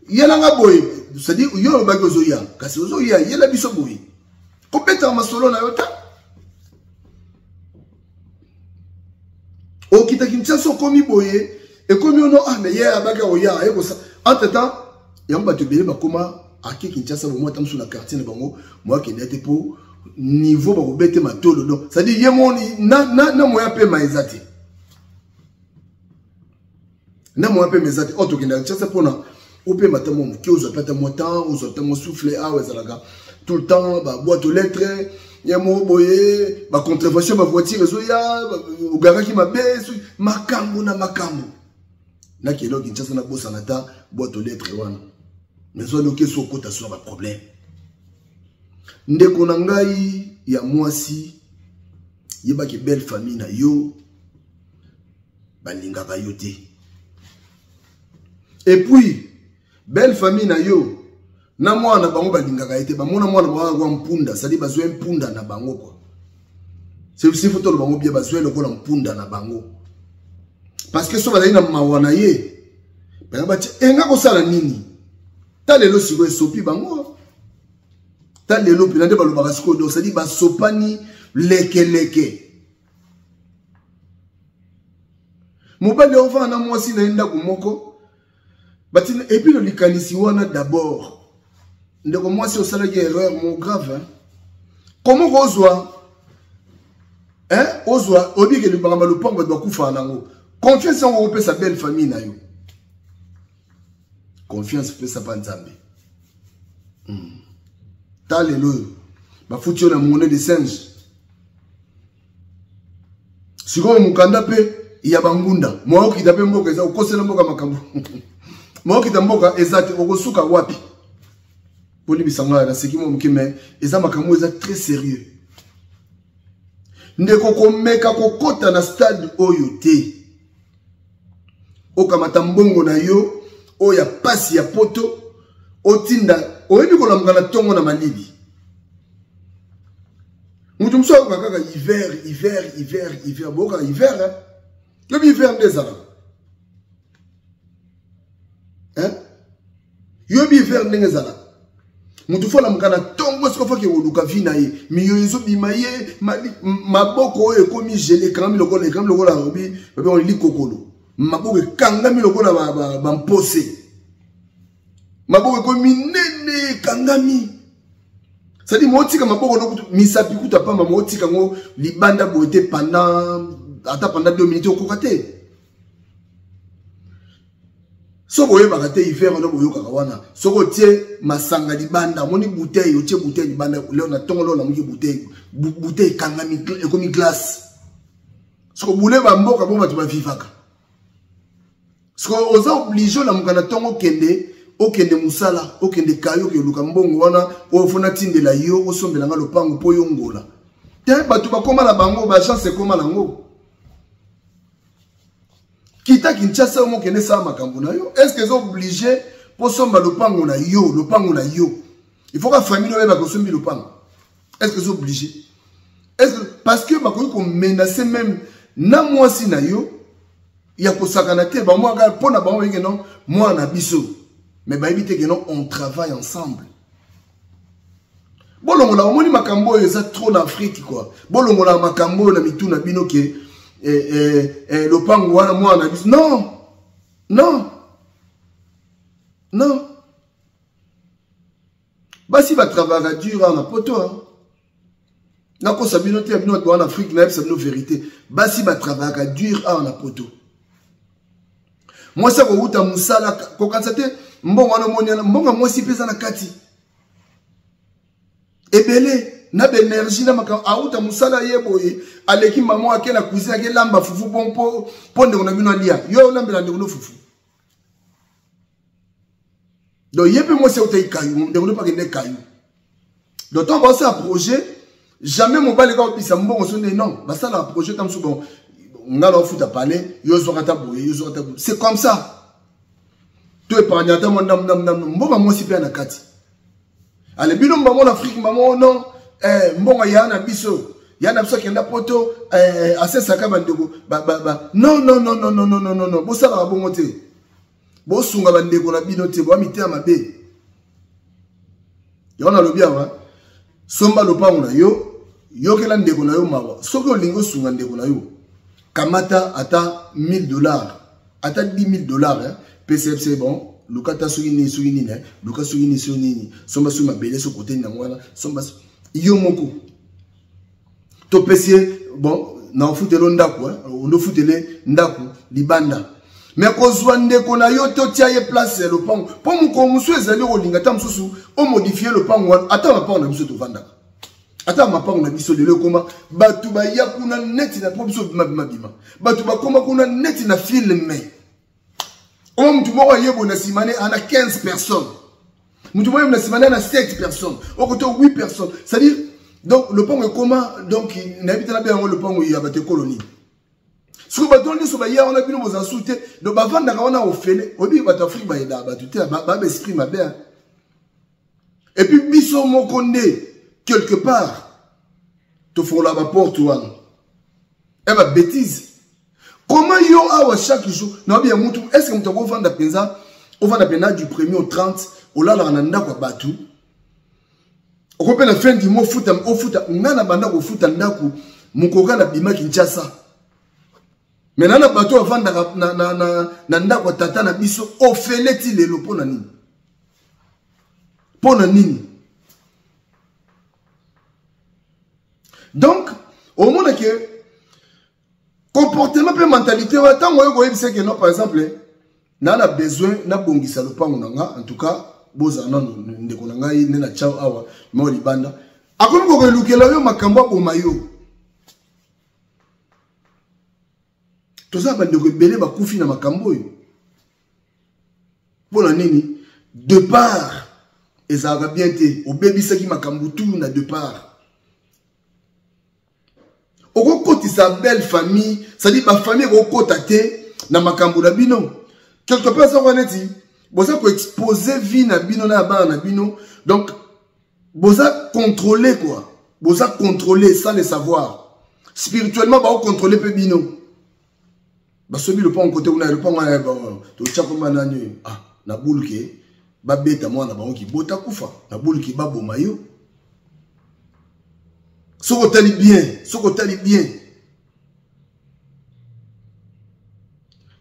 yela nga boye, c'est-à-dire yo olobaki ozoya, kasi ozoya, yela biso boye. Kobetaka masolo na yo ta. Okita Kinshasa okomi boye, ekomi ono, ah, mais ye abaki oya, aye kosa. Entre temps, yango bato ebele bakoma ake Kinshasa, bomoi ata mosusu na quartier na bango, moi akende te po niveau bakobete matolo. Donc, c'est-à-dire ye moni na, na, na moya pema eza te. Na moya pema eza te. Oh, tokende Kinshasa mpona opema ata mwa moke, ozwa pe ata mwa temps, ozwa ata mwa souffle. Awa ezalaka tout le temps ba boîte aux lettres, ya moko boye, ba contravention, ba voiture ezoya, ogaraki mabe, soki makambo na makambo. Nakende Kinshasa nabosana ata boîte aux lettres wana. Mais zwa noki eso okota so na ba problème. Ndeko na ngai ya mwasi, yebaki belle famille na yo, balingaka yo te. Et puis, belle famille na yo, na mwana bango balingaka ye te, bamona mwana bango kwa mpunda, c'est-à-dire bazwa mpunda na bango quoi. C'est si faut toloba bango bien, bazwa lokola mpunda na bango. Parce que so bazali na mawa na ye, bango batie, enga kosala nini? Ta lelo sikoyo esopi bango. Ta lelo mpena nde balobaka sikoyo, donc c'est-à-dire basopani lekeleke. Mobali ovanda na mwasi na ye ndako moko, batina, et puis likanisi wana d'abord. Ndeko mwasi osalaki erreur mo grave, hein? Comment kozwa, hein? Ozwa, obike libanga lopango bato bakufa nango. Confiance yango opesa belle famille na yo. Confiance pesa pa Nzambe. Ta lelo oyo, bafuti yo na monnaie de singe. Sikoyo mokanda pe ya bangunda, mwa okita pe mboka eza, okosela mboka makambo. Mwa okita mboka eza te, okosuka wapi? Bolibisa ngai, naseki mwa moke, mais eza makambo eza très sérieux. Ndeko komeka kokota na stade oyo te. Okamata mbongo na yo oyo ya pasi ya poto, otinda, oyebi kolamuka na tongo na malili. Mutu mosusu ayoka kaka hiver, hiver, hiver, hiver. Boyoka hiver, hein? Yobi hiver nde ezalaka. Hein? Yobi hiver ndenge ezalaka. Mutu fo alamuka na tongo sikoyo fo akende koluka vie na ye. Miyoyo ezobima ye, maboko oyo ekomi gele, ekangami lokola, ekangami lokola babi, babi yango likokolo. Maboko ekangami lokola ba mpose. Maboko ekomi minene, ekangami. C'est-à-dire, motika maboko no kutu, misapi kutu apamba, motika ngo libanda boye te pendant, ata pendant 2 minutes okoka te. Soki oyebaka te hiver wana boyokaka wana, soki otie masanga libanda, omoni bouteille, otie bouteille libanda, leo na tongo leo olamuki bouteille, bouteille ekangami, ekomi glace. Soki obule ba mboka bo bato bavivaka. Soki oza obligé olamuka na tongo okende, okende mosala, okende kayo, okende luka mbongo wana, oyo fo natindela yo, osombela nga lopango mpo yo ngola. Te, bato bakoma na bango, ba chance ekoma na ngo. Kita Kinshasa, oyo mokende sala makambo na yo. Est-ce que eza obligé mpo somba lopango na yo, lopango na yo? Il faut que famille oyeba kosombi lopango. Est-ce que eza obligé? Est-ce que, parce que bakoki ko menacer même na mwasi na yo ya kosakana te. Bamwaka mpo na bango bayeke non, mwana na biso, mais bayebi te ke non, on travaille ensemble. Bolongola, omoni makambo oyo eza trop na Afrique quoi. Bolongola makambo oyo na mitu na bino ke lopango wana mwana na biso. Non, non, non. Basi batravaka dur awa na poto. Nakosa bino te, ya bino bato wana Afrique, nayebisa bino vérité: basi batravaka dur awa na poto. Mwasi akowuta mosala, kokanisa te mbongo wana omoni wana, mbongo ya mwasi mpe eza na kati ebele na baénergie na makambo. Auta mosala ye boye, aleki mama, ake na cuisine, ake lamba fufu bon mpo ndeko na bino alia. Yo olambela ndeko no fufu? Donc ye mpe mwasi autaki kayu, ndeko no mpe akende kayu. Donc ntango baosala projet, jamais mobali kaka obisa mbongo so nde. Non, basalaka projet ta mosusu: bon, nga na ofuta palais, yo ozwaka ta boye, yo ozwaka ta boye. C'est comme ça, to épargne ata mwa ndambu ndambu ndambu, mbongo mwasi mpe ya na kati. Ale bino bango na Afrique, bango non, mbongo ya na biso, ya na biso akenda poto, asesaka bandeko ba. Non, non, non, non, non, non, non, non, non, bosalaka bongo te. Bosunga bandeko na bino te, boa mitema mabe. Yango nalobi awa: somba lopango na yo, yokela ndeko na yo mawa. Soki olingi osunga ndeko na yo, kamata ata 1000 $, ata 10 000 $, pcfc. Bon, luka ata soki nini, soki nini, luka soki nini, soki nini, somba soki mabele, soki oteni yango wana, somba yo moko. Topesi ye: bon, na ofutele ndako, ondofutele ndako libanda. Me kozwa ndeko na yo, totia ye place ya lopango, mpo mokolo mosusu ezali kolinga ata mosusu omodifie lopango wana. Ata mapango na biso tovandaka, ata mapango na biso lelo ekoma bato baya kuna neti na mpo biso bima bima, bato bakoma kuna neti na film. Oyo mutu moko ayebo na nsima ne ana 15 personnes, mutu moko ayebo na nsima ne ana 7 personnes, okoto 8 personnes. C'est-à-dire, donc lopango ekoma, donc nayebi te nabe yango lopango ya bato ekolo nini. Soki bato nyonso baya wana, bino bozala su te. Donc bavandaka wana ofele. Oyebi, bato Afrique bayedaka bato te, baba esprit mabe. Et puis biso moko nde quelque part tofongola baporte wana e babêtise. Comment yo awa chaque jour nayebi ya mutu, est ce que moto akovanda mpenza, ovanda mpenza du premier au 30, olalaka na ndako ya bato, oko mpe na fin du mois ofuta, ofuta? Ngai na banda kofuta ndako mokoka na bima Kinshasa. Me na bato bavandaka na ndako ya tata na biso ofele ti lelo. Mpo na nini? Mpo na nini? Donc omona ke comportement mpe mentalité wana, ntango oyo koyebisa ke non, par exemple, na besoin nabongisa lopango na nga, en tout cas bozala nano ndeko na ngai nde na tiao awa mao libanda, akomi kokelukela yo makambo aboma yo. Toza bandeko ebele bakufi na makambo oyo. Mpo na nini? Départ ezalaka bien te, obebisaki makambo tu na départ. Okokotisa belle famille, c'est-à-dire bafamille ekokota te na makambo na bino. Quelque part eza wana neti boza koexpose vie na bino na ya bana na bino. Donc boza contrôler quoi, boza contrôler sans le savoir. Spirituellement baocontrôle mpe bino. Basobi lopango kote kuna, lopango wana totya koma nani? Ah, na buluke babeta mwana bango kibota kufa, na buluke baboma yo. Soki otali bien, soki otali bien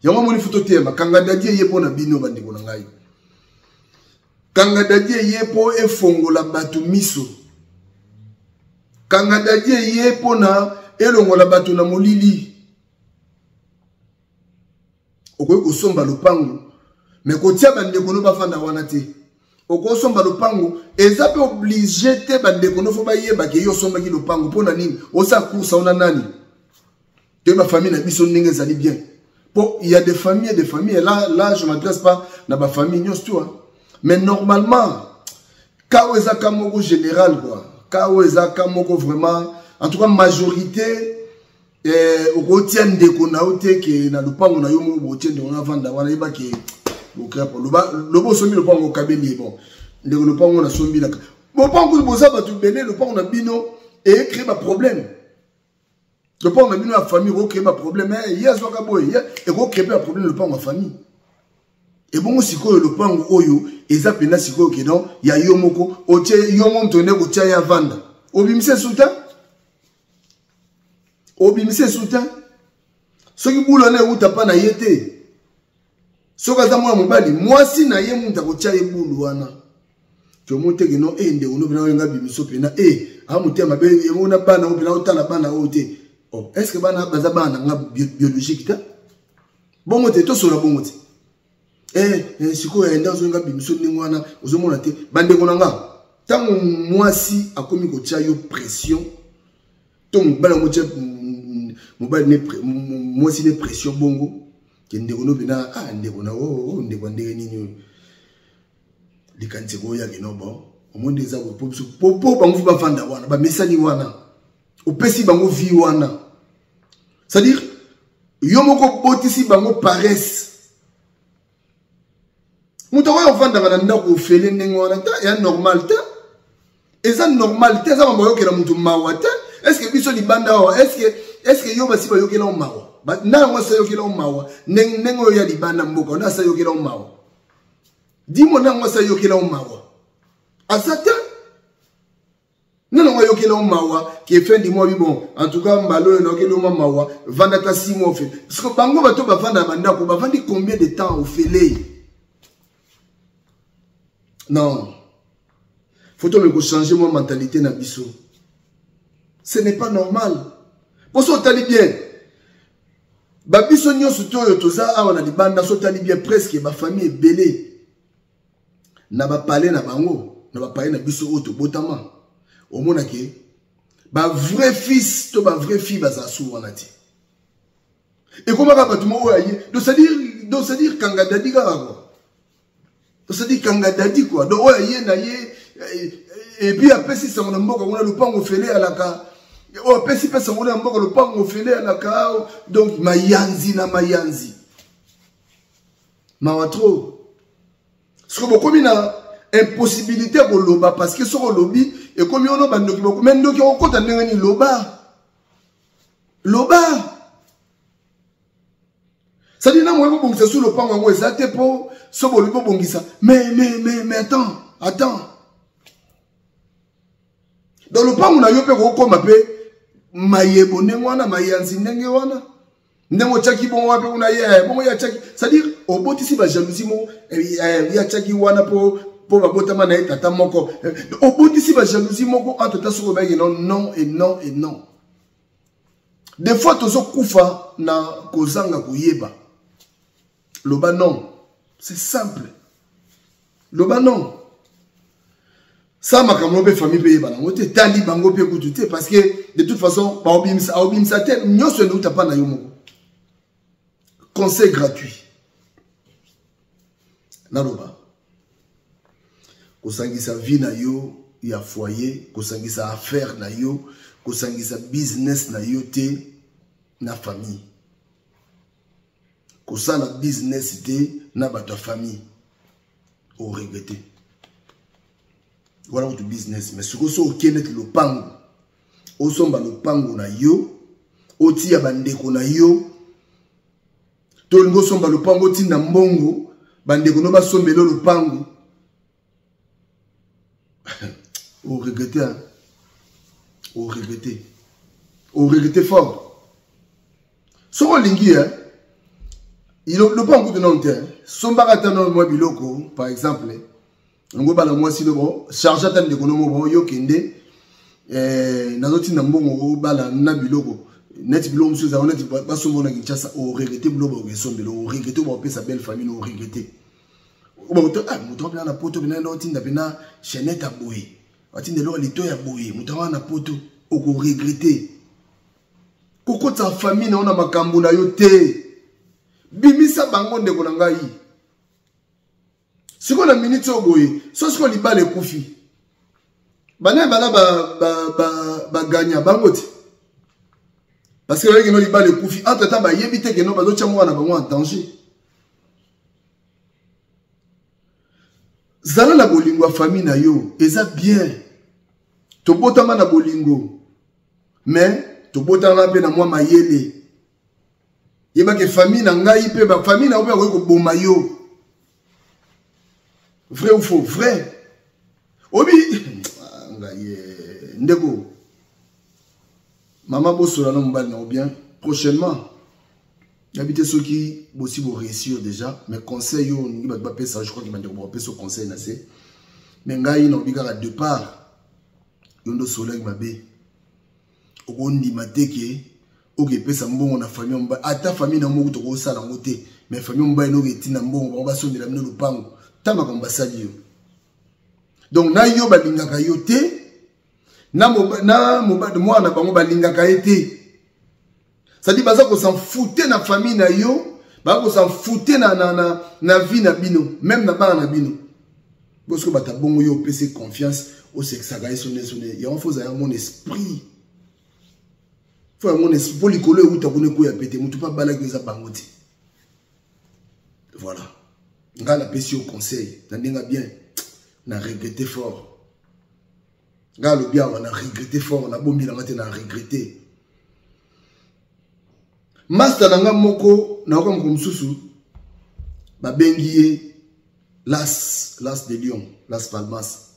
yango, amoni futo teyema. Kanga dadi eye mpo na bino, bandeko na ngai. Kanga dadi eye mpo efongola bato miso. Kanga dadi eye mpo na elongola bato na molili. Okoki kosomba lopango, me kotia bandeko no bafanda wana te. Okosomba lopango, eza mpe oblige te bandeko no fo bayebake yo osombaki lopango. Mpo na nini osala course wana? Nani toyeba famille na biso ndenge ezali bien, po il y a des familles et des familles. Et là, là je m'adresse pas na bafamille nyonso tu, hein. Mais normalement cas oyo eza cas moko général quoi, cas oyo eza cas moko vraiment, en tout cas majorité, okotia ndeko na yo te ke na lopango na yo moko botie ndeko na vanda wana. Yeba ke loba osombi lopango, okabeli ye: bon ndeko, lopango nasombi naka lopango kutu boza bato ebele, lopango na bino ecrée baproblème. Lopango na bino ya famille ekocree baproblème. Eh, ye azwaka boye, ekocree mpe baproblème lopango ya famille. Ebongo sikoyo lopango oyo eza mpenza sikoyo ke non ya yo moko, otie yo mo moto nde kotia ya vanda, obimisa esu te, obimisa esu te. Soki bula wana euta mpa na ye te, soki aza mwana mobali, mwasi na ye moto akotia ye bulu wana. Tomo teke no e ndeko no mpena oyo nga bimiso mpena e a motema mabe yango na bana oyo mpena otala bana oyo te. Oh, est ce que bana baza bana na nga biologique te? Bongo te, tosola bongo te. Eh, eh, sikoyo enda ozolinga bimiso ndenge wana, ozomona te bandeko na nga. Ntango mwasi akomi kotia yo pression to mobali yango tia mobali ne mwasi ne pression bongo ke ndeko no mpena, ah, ndeko na oh, oh, ndeko ya ndenge nini oyo, likanisi ekoyaki no. Bon, omoni eza boye po biso po bango fi bavanda wana, bamesani wana, opesi bango vie wana, c'est-à-dire yo moko obotisi bango paresse. Moto akoya kovandaka na ndako ofele ndenge wana te, ya normal te, eza normal te, eza mambo ayokela moto mawa te. Est-ce biso libanda awa, est-ce yo basi bayokela yo mawa? Na yango asi ayokela yo mawa ndenge oyo ya libanda mboka wana, asi ayokela yo mawa? Dimo na yango asi ayokela yo mawa? Aza te. Nani yango ayokela yo mawa ke fin du mois bi? Bon, en tout cas mbala oyo nayokeli yo mwa mawa, vanda ata 6 mois ofele, parce que bango bato bavanda na bandako bavandi combien de temps ofele? Non, faut tomeka kochange mwa mentalité na biso, ce n'est pas normal. Mpo so otali bien, babiso nyonso te oyo toza awa na libanda, so otali bien, presque bafamille ebele na bapale na bango, na bapale na biso oyo tobotama, omonake bavrai fils to bavrai fille bazala su wana te. Ekomaka bato moko oyo aye, donc c'est-à-dire kanga dadi kaka quoi, donc c'est-à-dire kanga dadi quoi. Donc oyo aye na ye et puis apesi sango na mboka kuna, lopango ofele alaka, oyo apesi mpe sango na mboka, lopango ofele alaka. Donc mayanzi na mayanzi, mawa trop. Soki bokomi na impossibilité ya koloba, parce que soki olobi ekomi ono bandoki, me ndoki okokota ndenge nini? Loba, loba. Sadi na moye bobongisa su lopango yango eza te, mpo so bolobi bobongisa, mais attends, attends, donc lopango na yo mpe kokokoma mpe mayebo ndenge wana, mayanzi ndenge wana, ndenge otiaki bongo wapi kuna ye bongo ye atiaki, c'est-à-dire obotisi bajalousie moko, ye atiaki wana mpo babotama na ye tata moko, obotisi bajalousie moko entre ta. Soki obayaki non, non et non et non. Des fois tozokufa na kozanga koyeba. Loba non, c'est simple, loba non. Sa makambo mpe famille mpe yeba nango te, tali bango mpe kutu te, parce que de toute façon baobimisa, aobimisa te, nyonso euta mpa na yo moko. Conseil gratuit naloba: kosangisa vie na yo ya foyer, kosangisa affaire na yo, kosangisa business na yo te na famille, kosala business te na bato ya famille, oregrete wana kutu business. Mais sikoyo so okende neti lopango, osomba lopango na yo, otia bandeko na yo, to olingi osomba lopango, otinda mbongo bandeko no basombela lopango, oregrete, oregrete, oregrete fort. Soki olingi lopango kutu nano te, sombaka ata nano mwa biloko. Par exemple, yango bana mwasi no, bon, charge ata ndeko no mo, bon, yo kende, nazotinda mbongo obala na biloko, neti biloko mosusu ezala neti basomba na Kinshasa. Oregrete biloko bakokesombela, oregrete bakopesa belle famille, oregrete. Moto mpena na poto mpena nde otinda mpena chaînette ya boye, batinda eloko lito ya boye, moto wana na poto, okoregrete. Kokotisa famille na yo na makambo na yo te, bimisa bango ndeko na ngai. Sikoyo na minute oyo boye, so sikoyo libala ekufi, bana bala baganya bango te, parce que bayebi keno libala ekufi. Entre temps bayebi te keno bazotya mwana na bango en danger. Zala na bolingo ya famille na yo, eza bien, tobotama na bolingo, mais tobotana mpe na mwa mayele. Yebake famille na ngai mpe ba famille na yo mpe bakoki koboma yo. Vrai ou faux? Vrai. Obi ngai ndeko mama bosola na mobali na yo bien prochainement. Nayebi te soki bosi bo réussir déjà, mais conseil oyo olingi bato bapesa, je crois que bandeko bakopesa conseil na se, mais ngai nakobi kaka de part yo nde osololaki mabe, okondima te ke okepesa mbongo na famille ya mobali, ata famille na moko tokosala yango te, mais famille ya mobali noki etinda mbongo bango basombela bino lopango, ta makambo basali yo. Donc na yo balingaka yo te, na mwana bango balingaka ye te. C'est-à-dire baza ko s'en foutre na famille na yo, baza ko s'en foutre na vie na bino, même na bana na bino. Bosco bata bongo yo opesi confiance osekisaka ye sone sone. Yango faut ozala mon esprit. Faut ya mon esprit po likolo euta kuna ekoya pete mutu pa balaki eza bango te. Voilà. Nga napesi yo conseil na ndenge bien, na regretter fort. Nga alobi awa na regretter fort, na bombi na nga te, na regretter. Master na nga moko na yoka moko mosusu babengi ye Las de Lyon, Las Palmas.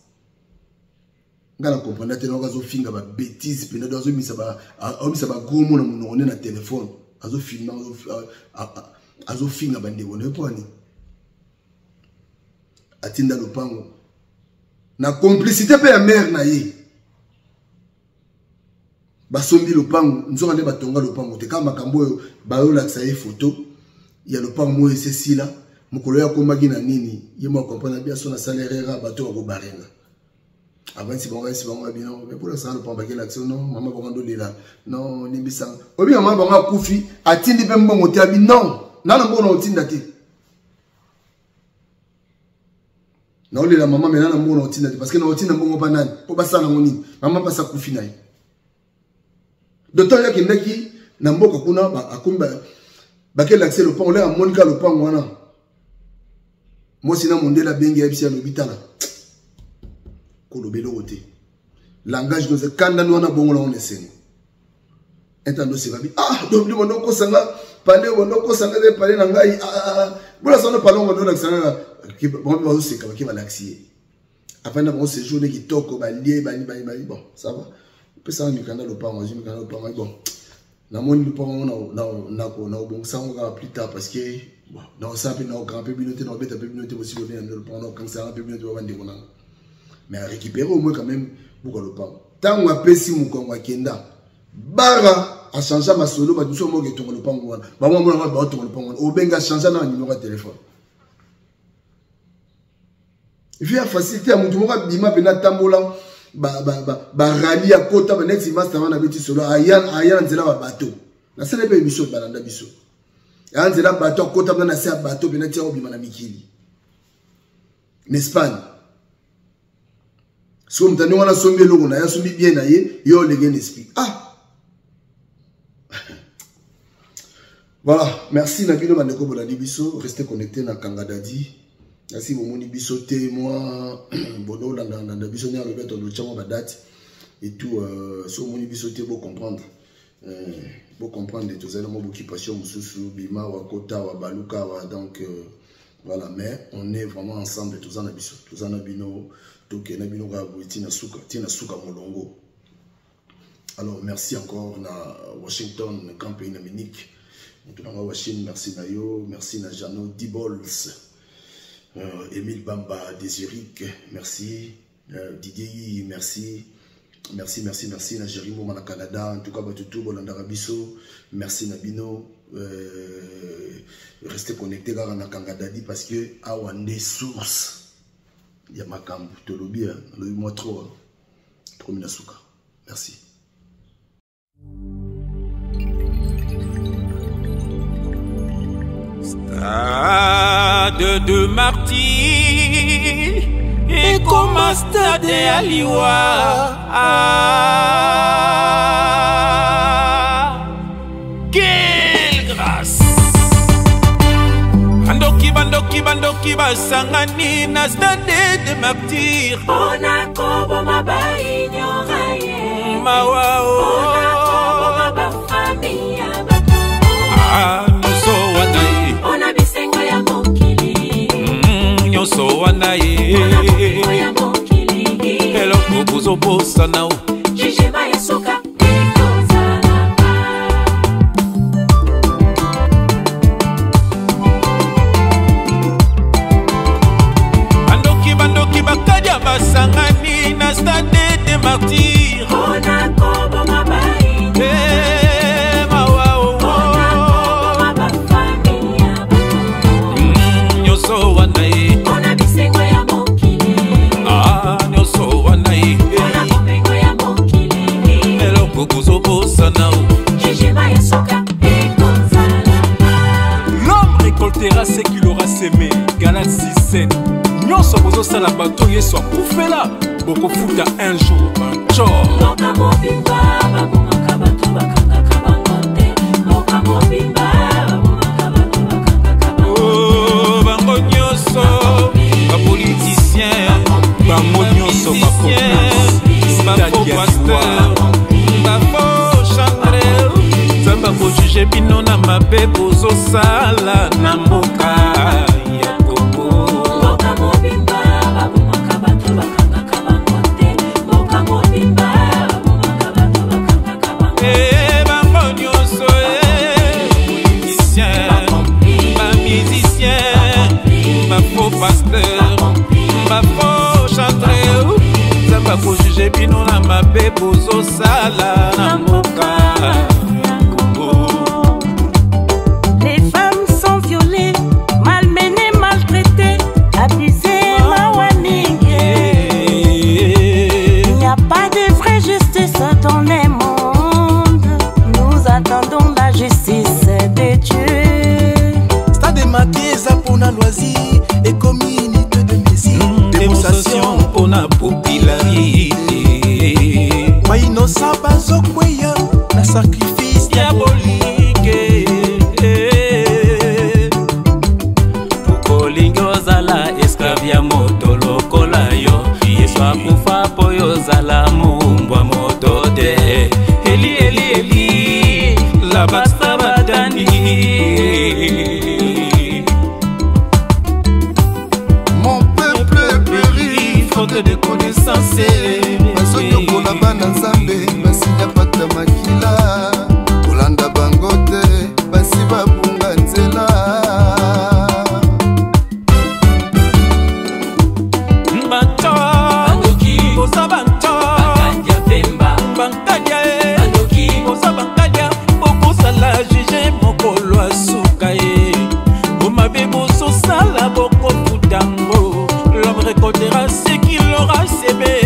Nga na comprendre te, nayoka azofinga ba bêtises mpenza, donc azomisa ba, azomisa ba gros mots na monoko nde na téléphone, azofilma, azofinga bandeko na ye mpo ani atinda lopango na complicité mpe ya mère na ye. Basombi lopango, nzoka nde batonga lopango te, kaka makambo oyo bayolakisa ye photo ya lopango moko esesila mokolo oyo akomaki na nini, ye moko akomprendre bien so na sala erreur ya bato bakobarenga. Avandisi bango, ayebisi bango ya bino, mais mpona sala lopango bakelakisa yo, non mama bango ndolela, non limbisanga. Oyebi mama bango akufi, atindi mpe mbongo te, abi non, nana mbongo na otinda te. Naolela mama me nana mbongo na otinda te, parce que na otinda mbongo pa nani mpo basala yango nini, mama mpasi akufi na ye. Docteur ye akendaki na mboka kuna, akomi bakelakisa lopango, lelo amoni kaka lopango wana. Mwasi na mondele abengi, ayebisi alobi tala koloba eloko te, langage noze kandani wana bongo nango na esengo. Etando oseka bi ah donc bino bondo okosanga pale, bondo okosanga te pale na ngai, ah bola sano pale ngo ndolakisa nga bango mpe bazoseka, bake balakisi ye afandi na bango séjour ne kitoko, balie bali bali bali, bon ça va, opesanga mikanda lopango, azwi mikanda lopango, bon namoni lopango ngo nakobongisa yango kaka plus tard, parce que bon nakosala mpe nakokanga mpe bino te, nakobeta mpe bino te, bosi bobe na lopango, nakokangisanga mpe bino te babandeko nanga, mais a récupérer au moins quand même buka lopango. Ntango apesi mokongo akenda bara achange masolo, bato mosusu bamoki etonga lopango wana, bango bamona bato baotonga lopango wana, obenga achange na numéro ya telefone. Vie ya facilité ya motu moko abima mpena atambola barali ya kota baneti master wana abeti solo aya na nzela ba bato nasala mpe biso balanda biso aya nzela bato akota mpena na se ya bato mpena tia obima na mikili na Espagne. Soki moto ndenge wana asombi eloko na ye, asombi bien na ye, yo olenge na esprit. Ah voilà, merci na bino bandeko bolandi biso, restez connecté na Kanga Dadi. Merci bomoni biso te moi bondo olanda landa biso ne alobi to lotya mwa ba date et tout, so omoni biso te bo comprendre. Bo comprendre tozali na mwa occupation mosusu bima wa kota wa baluka wa, donc voilà, mais on est vraiment ensemble, toza na biso, toza na bino, tokende na bino kaka boye tina suka, tina suka molongo. Alors merci encore na Washington, grand pays na Munich. Moto na nga Washington, merci na yo, merci na Jano Dibols, Émile Bamba de Zurich, merci, Didier, merci. Merci, merci, merci na Jerry Moma na Canada, en tout cas bato tout bolandaka biso, merci na bino, restez connectés kaka na Kanga Dadi parce que awa nde source ya makambo tolobi, nalobi mwa trop, tokomi na suka. Merci. Stade de Martyrs et comme stade ya liwa. Quelle grâce! Bandoki, bandoki, bandoki basangani na stade de Martyrs. Mpona koboma ba ignorant ye. Mawa o. Mpona koboma Nyonso wana ye eloko bozobosana o. Bandoki, bandoki, bakadia basangani na stade de Martyr. Eh, mawa, oh, oh. Nyonso wana ye, ah, nyonso wana ye eloko bozobosana o. L'homme récoltera ce qu'il aura semé. Galates 6, 7. Nyonso bozosala bato Yesu akufela, bokofuta un jour un jour. Mboka mobimba babomaka bato, bakangaka bango te. Mboka mobimba babomaka bato, bakangaka bango. Oh, bango nyonso bapoliticien, Bango nyonso bacomplice. Bafaux pasteur, bafaux chantre, Nzambe akojuge bino na mabe bozosala na mboka ya Kongo. Mboka mobimba babomaka bato, bakangaka bango te. Mboka mobimba babomaka bato, bakangaka bango. Eh, bango nyonso, eh, politicien, bamusicien, bafaux pasteur, bafaux chantre, Nzambe akojuge bino na mabe bozosala na mboka ya Kongo. Les femmes sont violées, malmenées, maltraitées, abusées, mawa mingi. Il n'y a pas de vraie justice dans le monde. Nous attendons la justice de Dieu. Stade Martyr eza mpona loisir, ekomi unité de mesure. Démonstration mpona popularité. Bainosa bazokweya na sacrifice diabolique. Okolingi ozala esclave ya moto lokola yo. Yesu akufa mpo yo ozala mombwa moto te. Eli, eli, eli, labasta batani. Mon peuple périt faute de connaissance. Bazonyokola bana Nzambe, basinya pata makila. Kolanda bango te, basi babunga nzela. Banto boza banto, bankadia e, boza bankadia, bokosala juge mokolo asuka ye. Omabe bozosala, bokofutango. L'homme récoltera ce qu'il aura semé.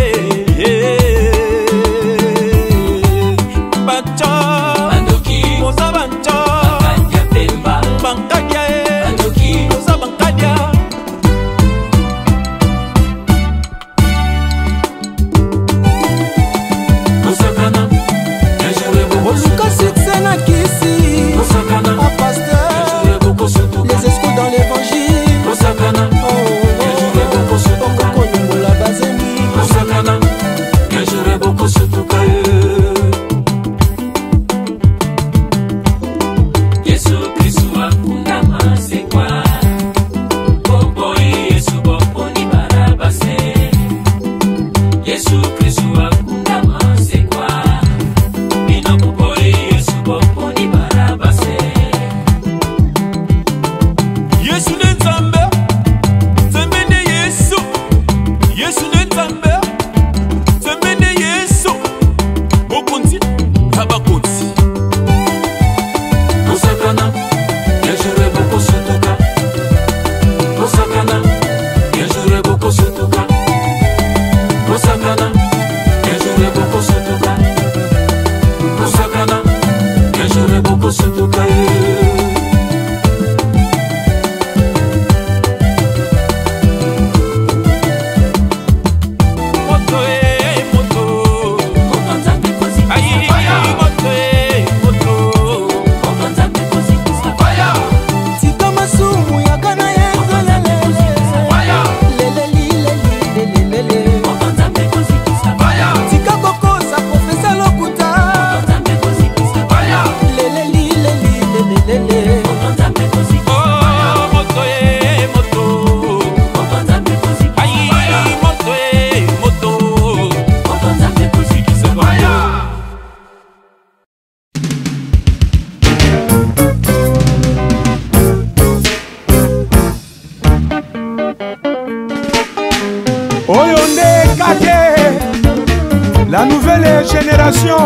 La nouvelle génération.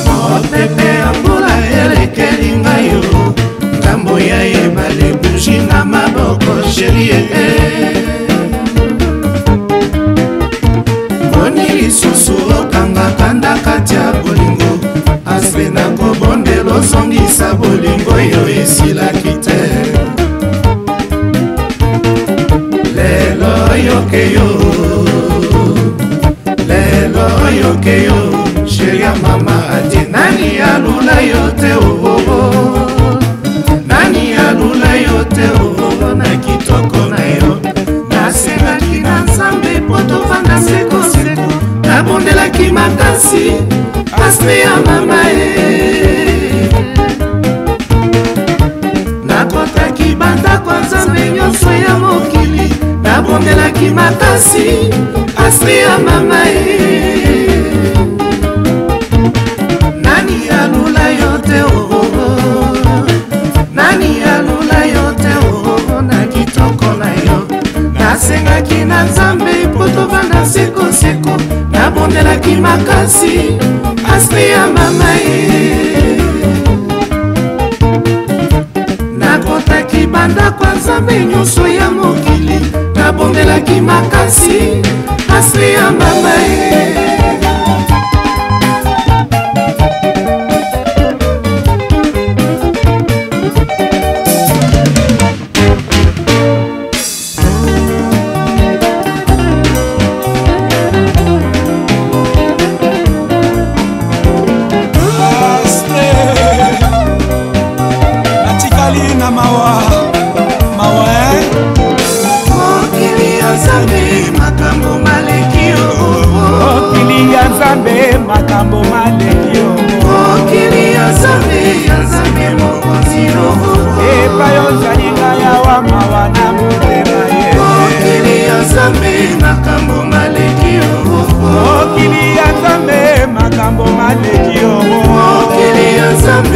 Mopepe ya mbula elekeli ngai yo, ngambo ya ebale, buji na maboko, chérie. Boni lisusu okangaka ndakati ya bolingo, aspe na kobondela ozongisa bolingo oyo esilaki te. Lelo oyoke yo, lelo oyoke yo, chérie ya mama ati, nani alula yo te oo, nani alula yo te oo, na kitoko na yo. Nasengaki na Nzambe po tovanda sekoseko, nabondelaki makasi, asme ya mama e. Nakotaki bandako ya Nzambe nyonso ya mokili, nabondelaki makasi, asme ya mama e. Nani alula yo te oo, nani alula yo te oo, na kitoko na yo. Nasengaki na Nzambe po tovanda sekoseko, nabondelaki makasi, asme ya mama e. Nakotaki bandako ya Nzambe nyonso ya mokili, nabondelaki makasi, asme ya mama e. Natikali na mawa mawa, eh? Mokili ya Nzambe makambo maleki yo, Mokili ya Nzambe makambo maleki yo, mokili ya Nzambe, ya Nzambe mokonzi yo, epai ozali ngai awa mawa na motema ye. Mokili ya Nzambe makambo maleki yo, Mokili ya Nzambe makambo maleki yo, mokili ya Nzambe.